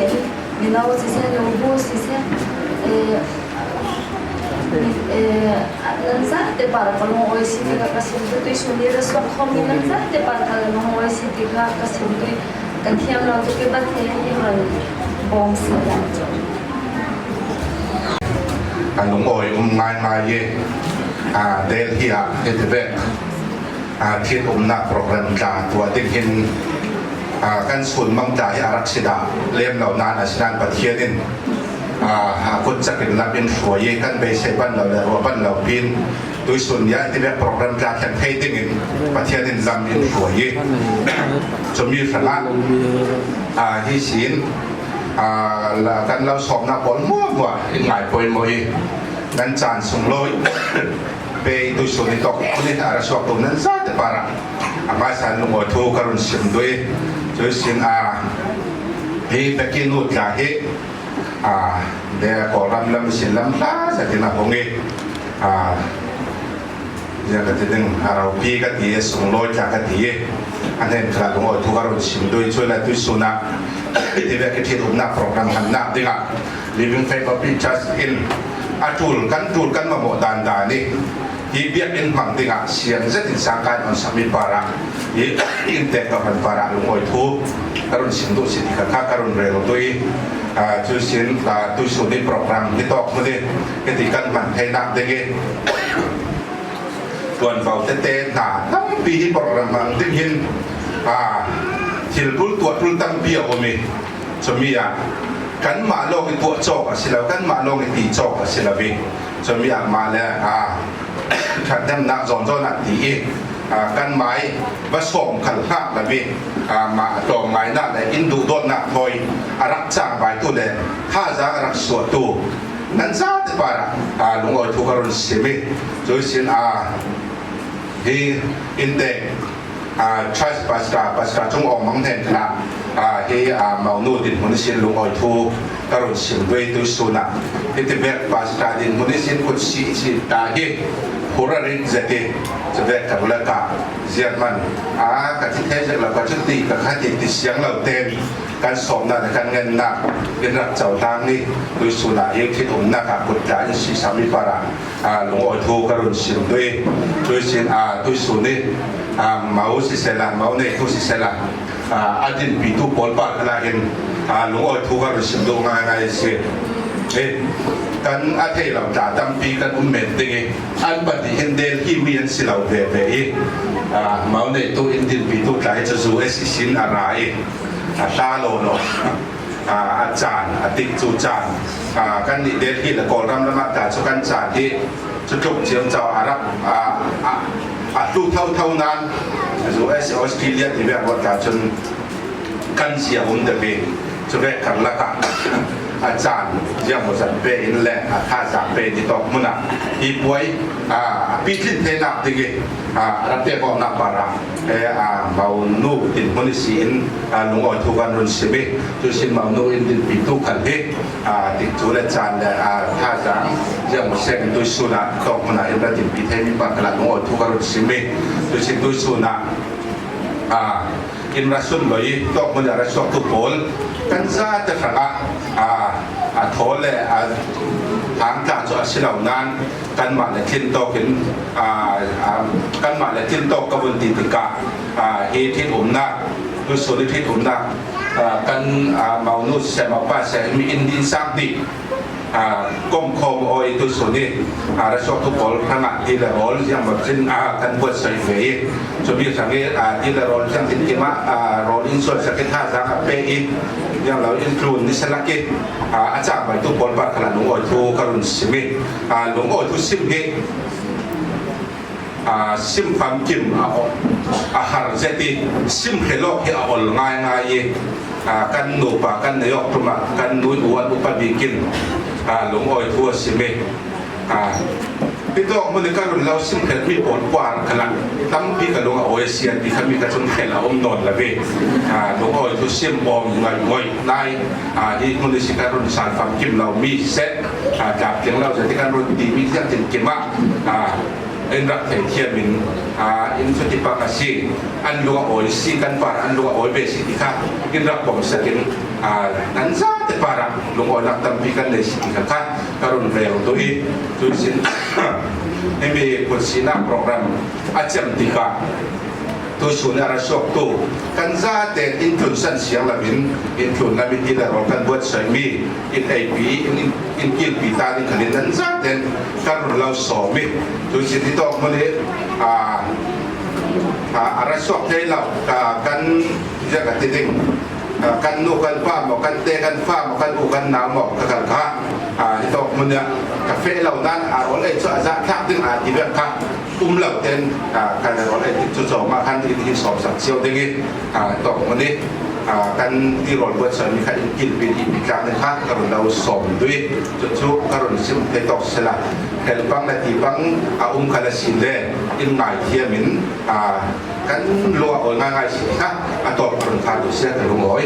mino siseh nubu siseh nan zate par ka lung awi si ti ka sim tu tui sun ni ra suak khom ni nan zate par ka lung awi si ti kha ka sim tui kan thiam lo tu ke bat he hi ron bong si la. A lungawi um ngaingai i Delhi ah hiti vek thit-umnak program tla tuah ding hin kan chunmang tla hi a rak si dah lem lo nain, asinain Pathian in kut cak in lam in hruai i kan beisei ban lo le ruah ban lo pin tuisun ni ah hiti vek program tla thlen thei ding in Pathian in lam in hruai i cumi hrangah hi sin kan lo sawmnak pawl muah in ngai poi mo i nan caan sunglawi pe tu sun i tok ni ara suak tu nan za te para ama san lungo thu karun sim dui chu sin a hi bekin nu tla hi a de ko ram lam sin lam hla sa tina hongi a ya ka ti ding arau pi ka ti sunglawi tla ka ti anen khala lungo thu karun sim dui chu la tu suna ti ve ke thil umnak program han nak dingah Living Faith Baptist Church in a tul kan tul kan mamawh dan dan i hi biakinn hmang dingah siang zet in sangkai on sami para i in tek ka pan para lungoi thu karun sim du si kha kha karun rel tui chu sin tu su ni program ni tok mu ni ke ti kan man thei nak ding i tuan vau te te hna tampi hi program hmang ding hin thil tul tuah tul tampi a um i cumi ah kanmah lawng i tuah cawk a si lo, kanmah lawng i ti cawk a si lo i cumi ah mah le ṭhathnemnak zawnzawn ah ti i kan mai va sawm khal hlah lo i mah tlawmngainak le inn duhdawtnak thawi a rak cangvaitu le thazaang a rak suahtu nan zate par ah lungawi thu ka run sim i cu sin hi inntek Church pastor, pastor cung ong mang hnen khala hi maunu din mun sin lungawi thu ka run sim ve tu suna hi ti vek pastor din mun sin kut si si ta hi hurarin zeti chuvek ka la ka ziak man a ka thi the zek la ka chu ti ka kha ti ti siang lo ten kan som na kan ngen na in rak chau tang ni tu suna hi thit um na ka kut ta in si sami para lungawi thu ka run sim tui tui sin a tui su ni mau si sela mau nei tu si sela a din pi tu pawl pa khala hin lungawi thu ka run sim du ngai ngai si e kan a thei lo ta tampi kan um men ding i an pati hin del hi mi an si lo ve ve i mau nei tu in din pi tu tlai chu zu es sin a ra i a hla lo lo a caan a tik cu caan kan nih Delhi le Kawlram lam ah ta cu kan caan hi cu tluk ciam caw a rak a hlu tho tho nan US Australia ti ve ruat ta cun kan zia um de ve cu ve karlak ah. A caan ziangmawzat pe in le a thazaang pe ni tawk hmun ah hi puai a pitlin thenak ding i rak te nak para a mau nu tin hmun si in lungawi thu kan run sim i cu sin mau nu in din pi tu khal hi tik cu le caan le thazaang ziangmaw seng tu sun ah tawk hmun ah in ra tin pi thei mi pa kala lungawi thu kan run sim i tu sin tu sun ah in ra sun loi tawk hmun ah ra chuak tu pawl kan za te hrang ah a thaw le a hang tla cu a si lo nain kanmah le thin tawk in kanmah le thin tawk ka vun ti tikah hi thil umnak tusul i thil umnak kan maunu siseh maupa siseh mi inn din sang dih kom khom oi tusul i rasuak tu pawl hrangah ti le rawl ziang bak cin kan buat soi ve i cubi hrang i ti le rawl ziang tin kim ah rawl in sual sakin tha zang a pe i yang lo in tlun ni salak i a cang bai tu pawl par khala lung oi thu ka run simi lungawi thu sim hi sim famkim a har zet i sim hrelawk hi a ol ngai ngai i kan nupa kan neiok tum ah kan nu uan upa bikin lungawi thu a sim i Pitawk mun ka run lo sim khel mi pawl kuar khala tampi ka lung a oi sian ti kha mi ka chun khel a um nawn la ve lung oi thu sim bom ngai ngoi nai hi hmun si kan run san fam kim lo mi seh tlap tling lo ti kan run ti mi thiang tin kim ah in rak thei thiam in in chuti pak a si an lung a oi si kan par an lung a oi ve si ti kha in rak pom sakin nan za te para lung oi nak tampi kan nei si ti kha kha ka run rel tu i tu sin himi kut sinak program a cem tikah tuchun a ra suaktu kan zaten in tlun san siang lamin in tlun lamin ti le rawl kan buat soimi in eipi in in kilpi ta ding khalin nan zaten kan run lo sawmi tu sin hi tawk mun hi a a ra suak thei lo kan ja ka ti ding kan nu kan pa mo kan te kan fa mo kan u kan nau mo ka kal kha hi tawk mun ya ka fe lo nan a rol ei chu a za thak ding a ti vek kha um lo ten kan rawl ei tik cu cawng ah khan in hi sawm sak cio ding i tawk mun i kan tirawl buat mi kha in kilpin i pitlang ding kha ka run lo sawm dui cu cu ka run sim thei tawk sela hel pang le ti pang a um kha la sin le in ngai thiam in kan lua ol ngai ngai si kha a tawk ka run kha tu sia ka lung oi.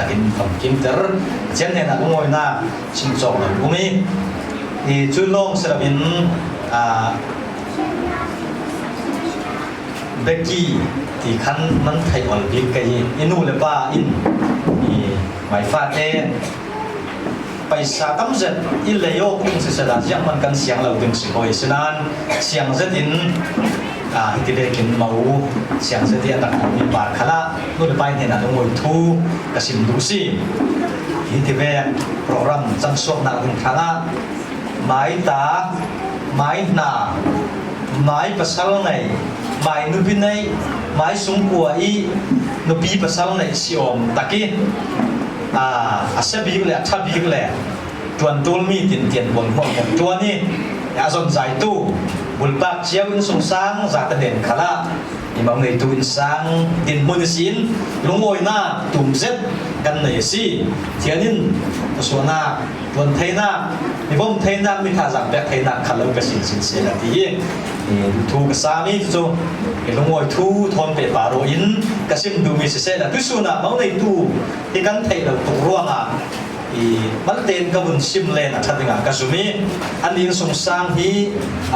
takin famkimter. Pathian hnenah lungawinak chim cawk lo um i i cu lawng si loin Becky ti khan nan theih ol bik kei i nu le pa in i mai fate paisa tam zet i lei awk ding si sela ziang man kan siang lo ding si hoi sinan siang zet in hiti bekin mau siang zet i a tak mi par khala nu le pa hnenah lungoi thu ka sim duh si. Hi ti ve program cang suaknak ding hrangah mai ta mai hna mai pasal nei mai nupi nei mai sungkua i nupi pasal nei si awm taki a a se bik le a tha bik le tuan tul mi tin tian bon hmong kan tuan i a zon zai tu bulpak chiao in sung sang za ta den khala imam ngeitu in sang dinhmun sin lungawinak tumzet kan nei si thianin suanak tuan theinak mibom theinak mi thazang pek theinak khat lo ka sin sin se la ti thu ka sami cu lungawi thu thon pe pa ro in ka sim du mi se se la tu suna mau nei tu hi kan thei lo tuk ruangah i malten ka vun sim len a thatinga ka zumi an in sung sang hi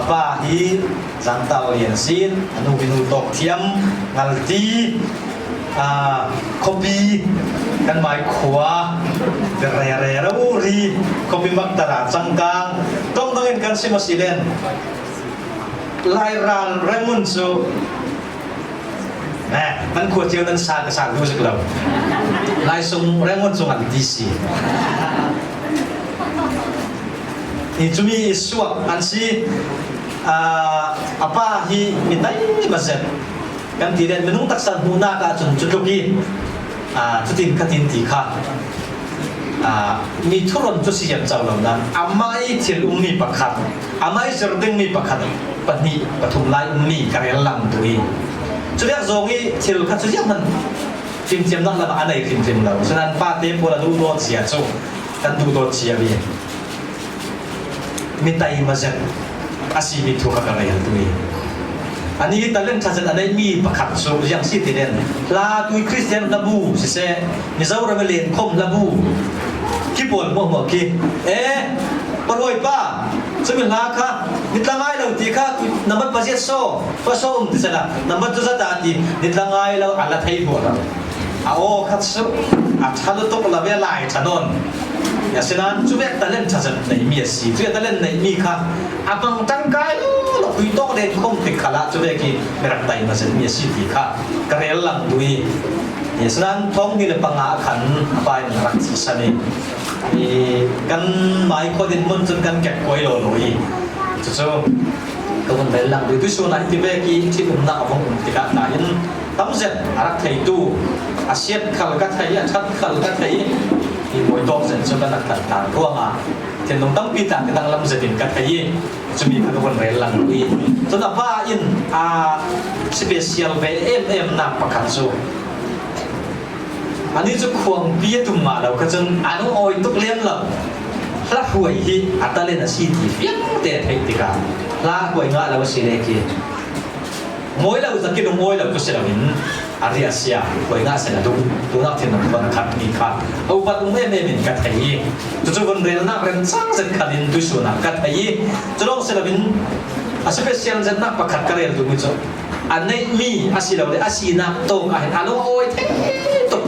apa hi Zangtar lian sin anu binu tawk thiam ngalti khuapi kan mai khua re re ro ri khuapi maktara cangkang tong dang in kan sim asi len Lairal Rangoon cu nan khua cio nan sa ka sa du zik lo Laisung Rangoon cu ngan DC Hi cumi suak an si. A pa hi mi tai ma zet. Kan ti den minung taksa hmuhnak ahcun cu tluk i cutin khatin ti kha mi thuron cu si yam co lo nan amah i thil ummi pakhat amah i zir dingmi pakhat pahnih pathum lai ummi ka rel lang tu i cuviak zong i thil kha cu ziak man fimthiamnak lam ah a nei hrimhrim lo cunan pa te pawl a duh dawt sia cu kan duh dawt cia mi mi taima zet a simi thu kha ka rel tu i ani talent ṭha zet a neihmi pakhat cu ziang si ti len hla tui Christian hlabu siseh Mizoram i lenkhom hlabu ki pawl hmuah khi e paroi pa cumi hla kha nitla ngai lo ti kha number paziat so paso um ti sela number tu zata ti nitla ngai lo ala thei bu lo a aw kha cu a ṭha tuk lo ve lai ṭha nawn. Asinain cu vek talent ṭha zat neimi a si. Cu talent neimi kha a hmang ṭangkai lo hui tawk len khom tik kha lah cu vek hi mirak tai ma mi a si ti kha ka rel lang tu i asinain thong ni le panga khan a pa in rak thi san i kan mai khuadin mun cun kan kek kuai lo lo i cucu ka vun rel lang tu tu sun ah ti vek i thil umnak a vong um tikah nain tamzet a rak theitu a siat khal ka thei a that khal ka thei i bawi dawk zen cu kan rak kal ta ruangah thinlung tampi tlang ka dang lam zetin ka thei i cumi kha ka von rel lang i cun a pa in a special ve em em nak pakhat cu ani cu khuang pi a tum ma lo kha cun anu oi tuk lem lo hla huai hi a talent a si ti fiang te theih tikah hla huai nga lo si le khi Mawi lo zaki lung mawi lo ku si loin a ria sia koi nga sen a duh tunak thin nam kon khat mi kha opat um em em in ka thei i cucu vun relnak rem cang zet khan in tuisunak ka thei i culong si loin a special zetnak pakhat ka rel tu mi cu a neih mi asilo le a sinak tawk ah hin a lung awi thei tuk.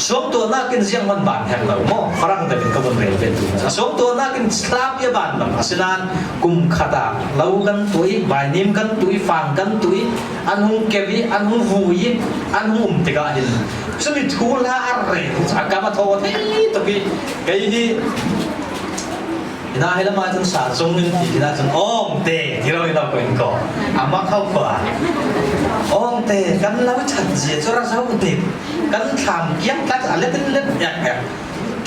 Suangtuahnak in ziang man ban her lo maw farang deuh in ka vun rel ve tu. Suangtuahnak in thlap i ban bang asinain kum khat ah lo kan tuah i vainim kan tuah i fang kan tuah i an hung kev i an hung vu i an hung um tikah hin cumi thu hla a re a kam a thaw thei tuk i kei hi Ina hi lama cun sa cung in ti kina cun ong te ti lo ina ko in ko ama khau kwa ong te kan lo chan zia chu ra zo ni kan thlam kiang tlak a let in let yak yak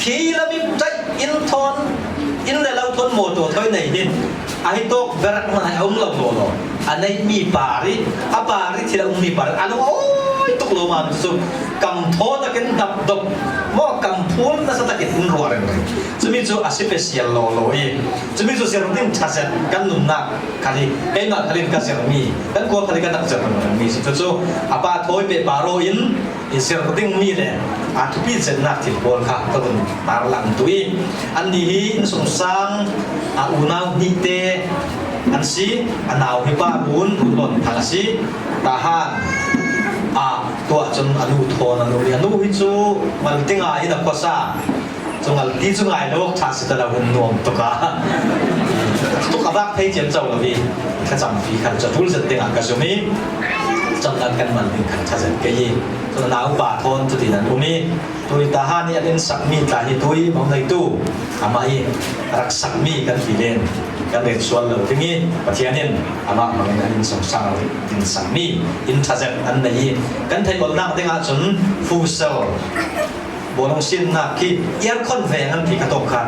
khi lam in chai in thon in le lo thon mo to thoi nei hin a hi tok berak man ai um lo lo lo a nei mi pari a pari thil um mi par anu oi. Thawi tuk lo ma cu kam thaw takin dap dop mo kam phul nasa takin in ruah reng reng. Cumi cu a special lo lo i cumi cu zerding ṭhazet kan nunnak khali keimah khalin ka zermi kan khua khali kan rak zer mi si cu a pa thawi pe paro in i zer ding mi le a thupi zetnak thil pawl kha ka vun tarlang tu i an ni hi insungsang a unau hnih te an si. A nau hi pa run lon thang a si. Tahan a tuah cun a nu thawn a nu i a nu hi cu maltinga in a khuasa cu ngal ti cu ngai lo tha si ta lo hun nuam tuk a tuk a vak thei ciam cho lo i thlacam fi khan cu tul zet ding ah ka zum i camdan kan man ding khan tha zet ke i cun nau pa thawn cu tin an um i tui tahan i an in sakmi tla hi tui mau nei tu amah i rak sakmi kan ti len kan ret sual lo ding i Pathian in amah hmangin an in songsang in sakmi inn ṭhazet an nei i kan theih olnak ding ahcun fusel bawlung sinnak khi aircon veng an ti ka tok kha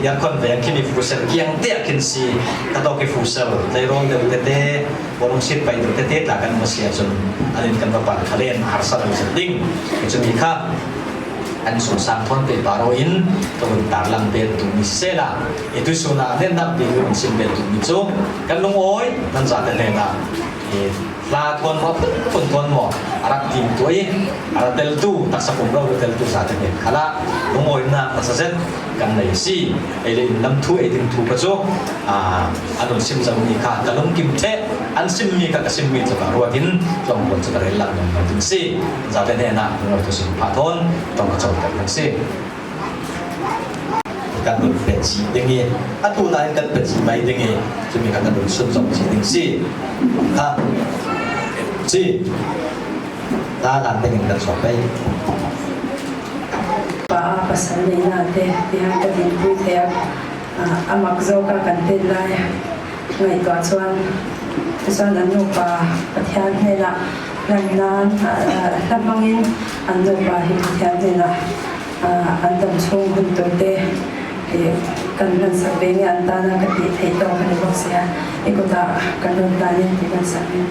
aircon veng khi mi fusel kiang te ah khin si ka tok i fusel tleirawl deuh tete bawlung sit pai deuh tete tla kan ma si ahcun an in kan va pan khalen harsa lo zet ding cumi kha an sungsang thon te paro in ka vun tarlang pen tu mi sela itu suna nen nak bi un sim pen tu mi chu kan lungawi nan za te hnen ah hla thon mo phun phun thon mo arak tim tuai ara tel tu taksa pum ro tel tu za te hnen khala lungawi na taksa zet kan nei si ei le in lam thu ei ding thu ka chu anun sim zau ni kha ka lung kim the an sim mi ka ka sim mi chu ka ruatin tlong bon chu ka rel lang ngam ding si za te hnen ah lungawi tu sim pha thon tong ka chau ter kan si kan nun pet si ding i atu nain kan pet si mai ding i cumi kha kan nun sun zong si ding si ha si ta lan ding in kan sok pei Pa pasal nei na te tihan ka din pui thei a amak zo ka kan tet lai ngaihtuah chuan tichuan an nupa Pathian hnenah hlan nan hla hmangin an nupa hi Pathian hnenah an dam chung hun tur te kan hmansak ve nge an tana ka tih theih tawk a ni bawk sia i kutah kan rawn tanin ti hmansak in.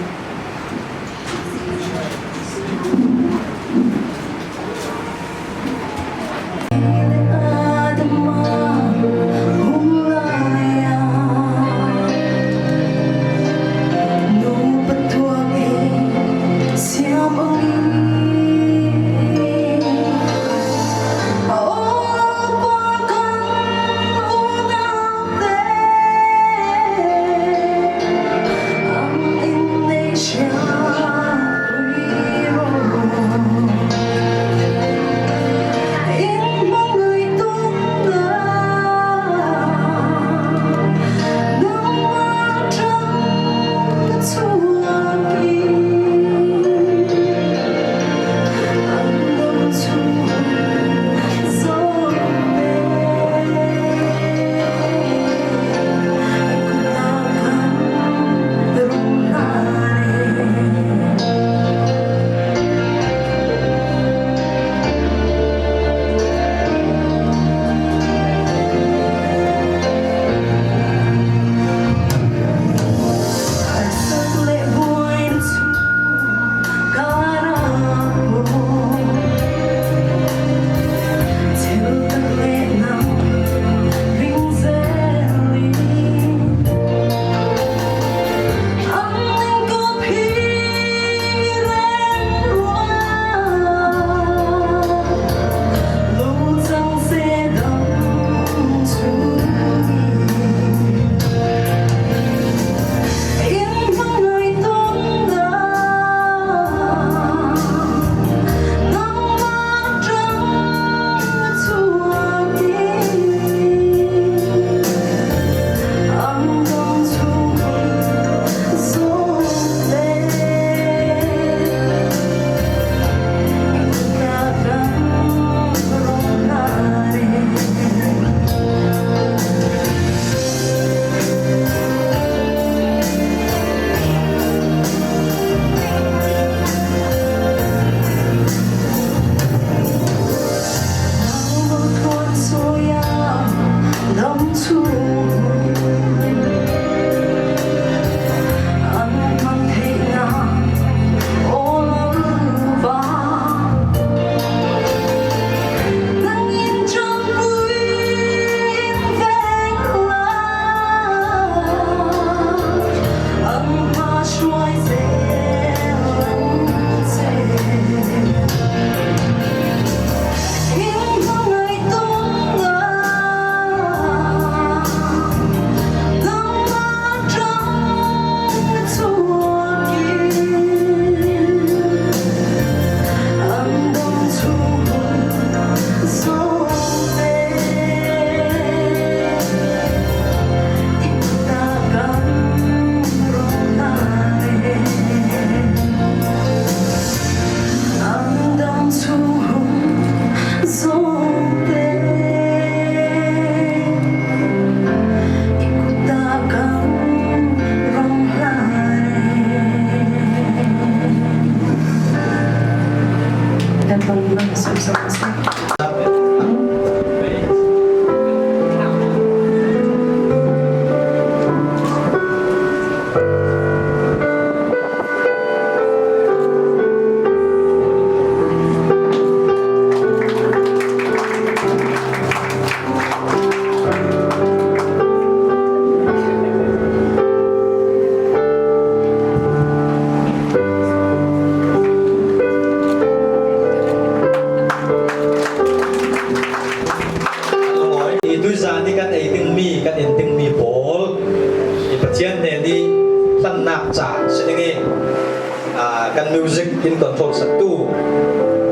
Kan music in control saktu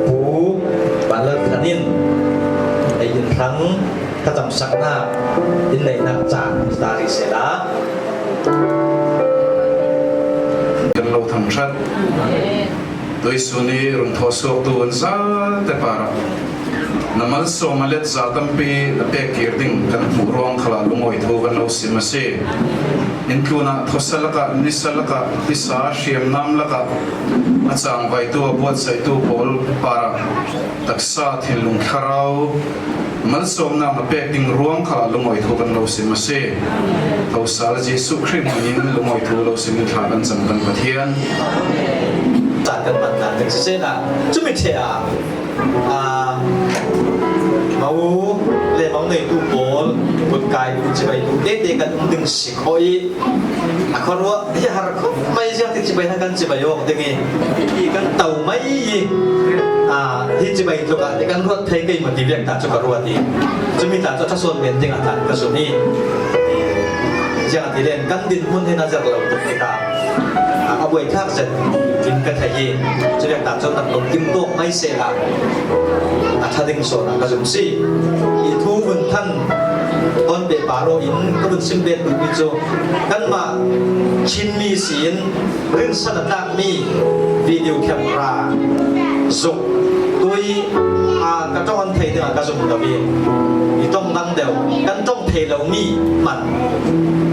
Pu Vanlal Than in ei in thlang thlacam saknak in neihnak caan ta rih sehla. Kan lo thang hrat. Tuisun i run thaw suaktu an zate parah na malsawm a let za tampi na pek kir ding kan hmuh ruang khala lungawi tho kan lo sim a si. In tlun ah thosa lakah nisa lakah tisa hriamnam lakah a cangvaitu a buatsaihtu pawl parah taksa thinlung thlarau malsawmnak na pek ding ruang kha lungawi tho kan lo sim a si. Thosal Jesuh Khrih hmang in lungawi tho lo sim in thla kan cam kan Pathian. Caan kan hman hna ding siseh na cumi the ah mau le mau neitu pawl kutkai tu chibai tu te te kan um ding si kho i a khuaruah hi har kho mai ziang ti chibai han kan chibai ok ding i hi kan tau mai i a hi chibai tluk ah te kan ruat thei kei ma ti biak ta chu ka ruat i chumi ta chu thason men ding ah tan ka sum i ziang ti len kan din hun he na zar lo tuk tikah a buai thlak zet in ka thei i cubiak ta cun nak lung kim tawk mai se la a tha ding so na ka zum si i thu vun than ton pe paro in ka vun sim bet tu mi cu kanmah Chinmi siin rinsan a tlak mi video camera zuk tui a ka tong an thei ding ah ka zum lo i i tong dang deuh kan tong thei lo mi man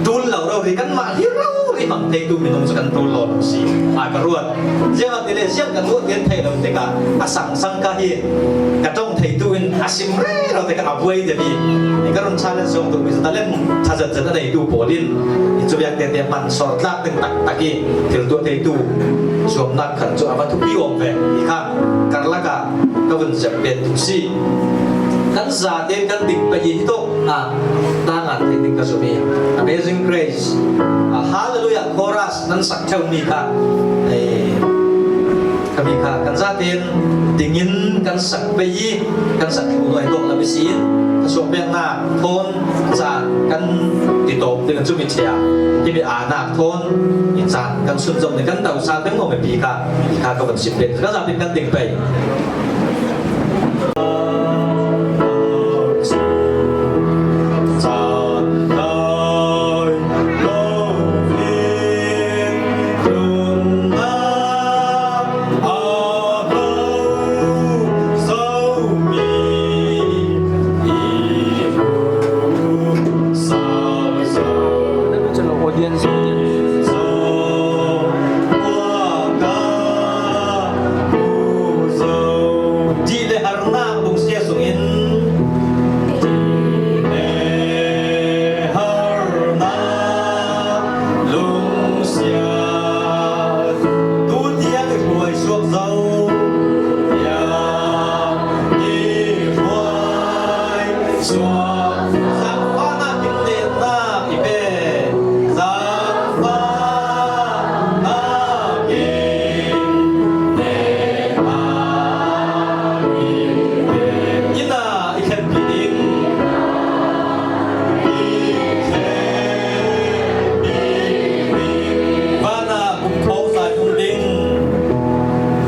tul lo ro hi kan mah hi ro ri mang thei tu minung cu kan tul lo si a ka ruat ziang ti le ziang kan ruat tian thei lo tikah a sang sang ka hi ka tong thei tu in a sim re lo tikah a buai te mi ni ka run challenge zong tu mi talent thazan zan a nei tu pawl in i chu biak te te man sor tlak ding tak tak i thil tu thei tu zuamnak khan chu ava thupi om ve i kha karlaka ka vun zep pen tu si kan za te kan ding pa hi to a ta ngan thei ding ka zumi Amazing Grace Hallelujah chorus nan sak theo mi kha kami kha kan zaten dingin kan sak pe i kan sak thu noi tok la sin ka sok pek na thon cha kan ti top ti kan chu mi thia ti mi a nak thon i cha kan sun zom ni kan tau sa teng mo me pi kha kha ka van sim pe ka zaten kan ding pe. Audience. Di le harnak lungsia sungin harnak lungsia tu tiang i hruai suak zo tiang i hruai suak zaangfahnak in lehnak i pe zaangfahnak in lehnak i pe inn ah i thlenpi ding i thlenpi ding van ah kum tho zai um ding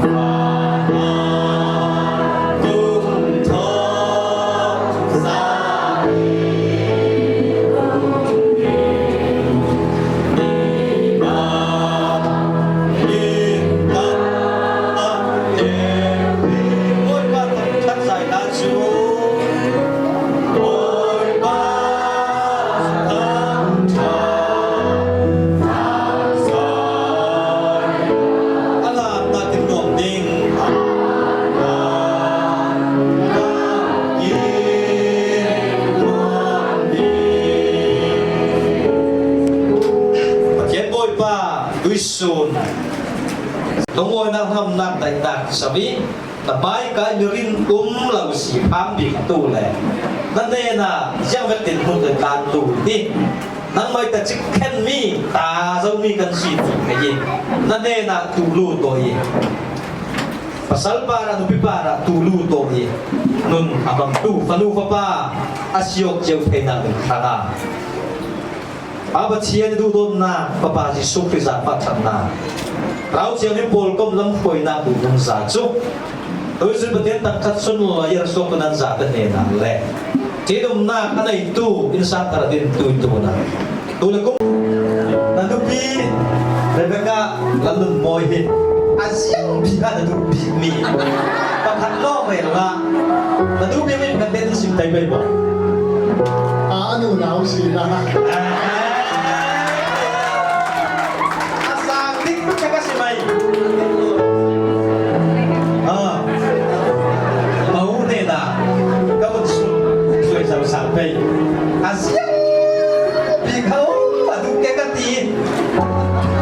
van ah kum tho zai Bawipa thangṭhat zai hna cu Bawipa thangṭhat zai a laknak in nuam ding in nuam ding Pathian Bawipa tuisun Lungawinak hnamnak daihnak sami na hmaika i rin um lo si phang bik tu le na hnen ah ziang vetin hmun le tlan lu ti nang mai ta chik khen mi ta zo mi kan si ti kai na hnen ah tu lu to hi pasal para nupi para tu lu to hi nun abang tu fanu fapa asiok cheu thei na ding thanga. A Pathian duhdawtnak Fapa Jesuh Khrih zaangfah ṭhatnak Rau Thianghlim pawl kom lamhruainak duh zungzal cu Tuisun Pathian tangkhat sunlawi a suak nan za te hnenah le ṭhitumnak a neitu innsang thar a dintu tu na tu le kum na nupi Rebecca Lalnun Mawi hi a ziang bik ah na duh bikmi pakhat lawng rel la na duh bikmi pakhat te na sim thei bai maw? A anu nau si na. A sang dik ka si mai. Ah, mau ne na ka un suai sau sang pei. A siang bi khau a du ke ka ti.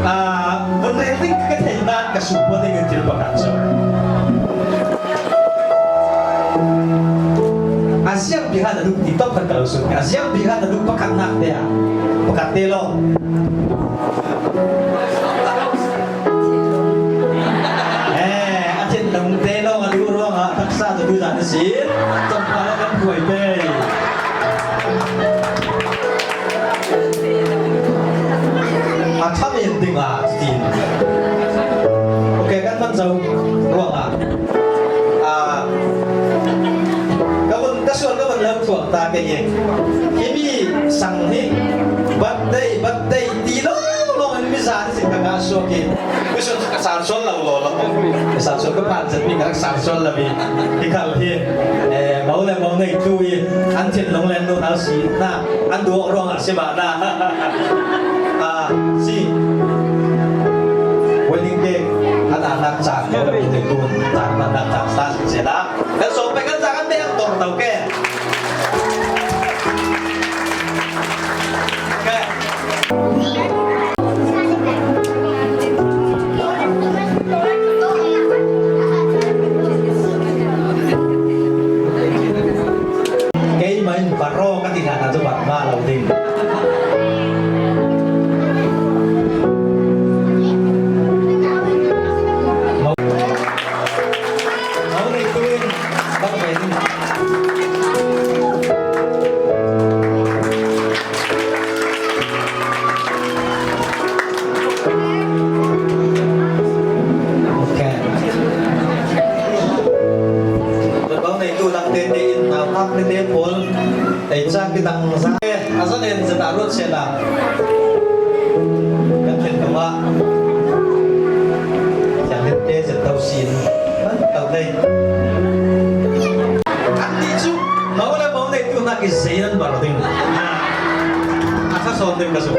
Ah, mun re ding ka thei na ka su po ding thil pakhat so. A siang bi ha na du ti top ka lo su. A siang bi ha na du pakhat nak te a. Pakhat te lo. Eh, a thinlung te lawng a duh ruangah taksa cu tuzan a si. Tlawmpal ah kan huai te. A tham in ding ah tin. Okay, kan man zo ruangah ah ka mun ka sual ka mun lo thuak ta ke ye. Hi mi sang hi birthday birthday ti lo long in mi zan sin ka ka suak i mi sun ka san sual lo lo lo ka san sual ka phan zat mi ka san sual la mi hi khal hi mau le mau nei tu i an thin long len nu nau si na an duak rong ah si ma na a si wedding cake an anak chak ko le te tun chak man nak chak sa si la kan so pe kan chak an te ang tor tau ke. Okay. Keimah in baro ka ti hna cu bat ma lo ding. Mau nei tuin bang ve ding. Okay. Bang nei tu dang te te in nau hak te te pawl ei cha ki dang za azan en zata ruat se la kan thin tunga thiang te zet tau sin man tau dei an ti chu mau le mau nei tu na ki zei nan bar ding a sa son ding ka su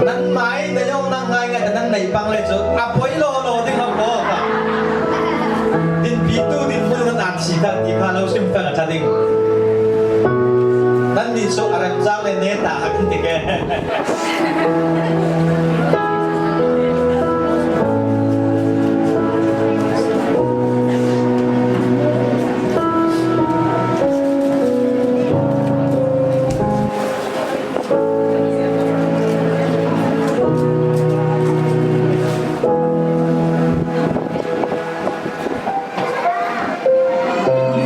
nan mai na yong nang ngai ngai nan nei pang le chu a poi lo lo ding ham ko ka din pi tu din mu nan an si ta ti kha lo sim ta ka ding nan ni chu aram chang le ne ta ha ti ke.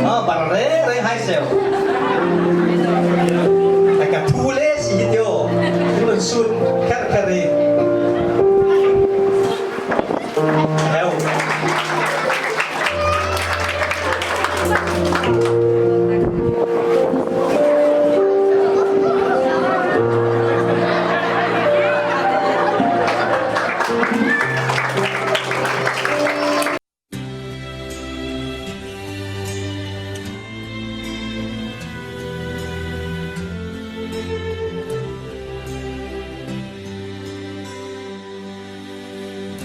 Ah, bar re re hai sel. Ai ka thu le si hi tio. Mun sun kher kher i. Heo.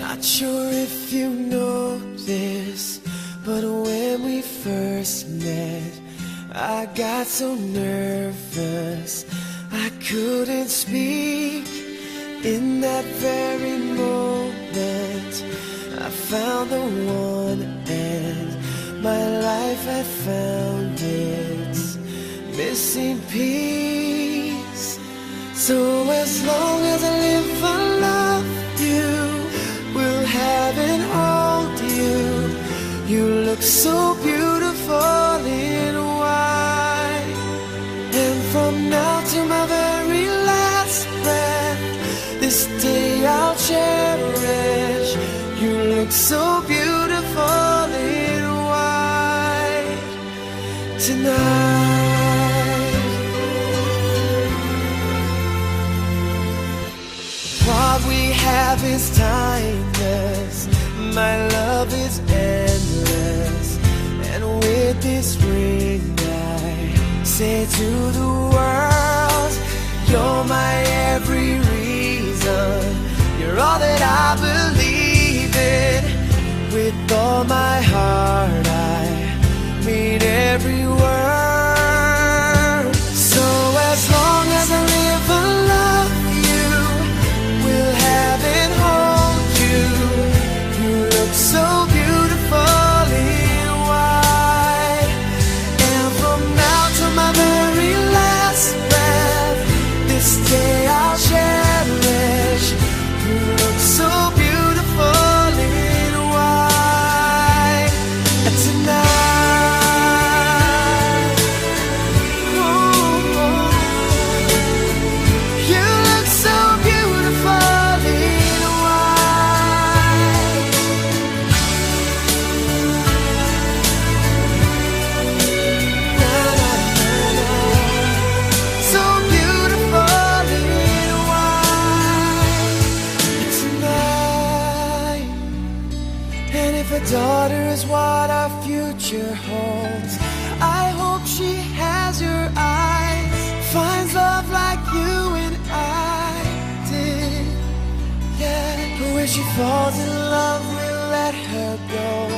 Not sure if you know this, but when we first met, I got so nervous I couldn't speak. In that very moment, I found the one, and my life had found its missing piece. So as long as I live, I love you. Will have and hold you. You look so beautiful in white. look so beautiful in white tonight. What we have is timeless. My love is endless. And with this ring, I say to the world, You're my every reason. You're all that I believe in. With all my heart, I mean every word. So as long as I live, I love you. Will have and hold you. You look so beautiful in white. And from now to my very last breath, this day I'll cherish. You look so beautiful in white tonight. Ooh, you look so beautiful in white. Na, na, na, na. So beautiful in white tonight. And if a daughter is what our future holds, I hope she has your eyes, finds love like you and I did. Yeah, but when she falls in love, we'll let her go.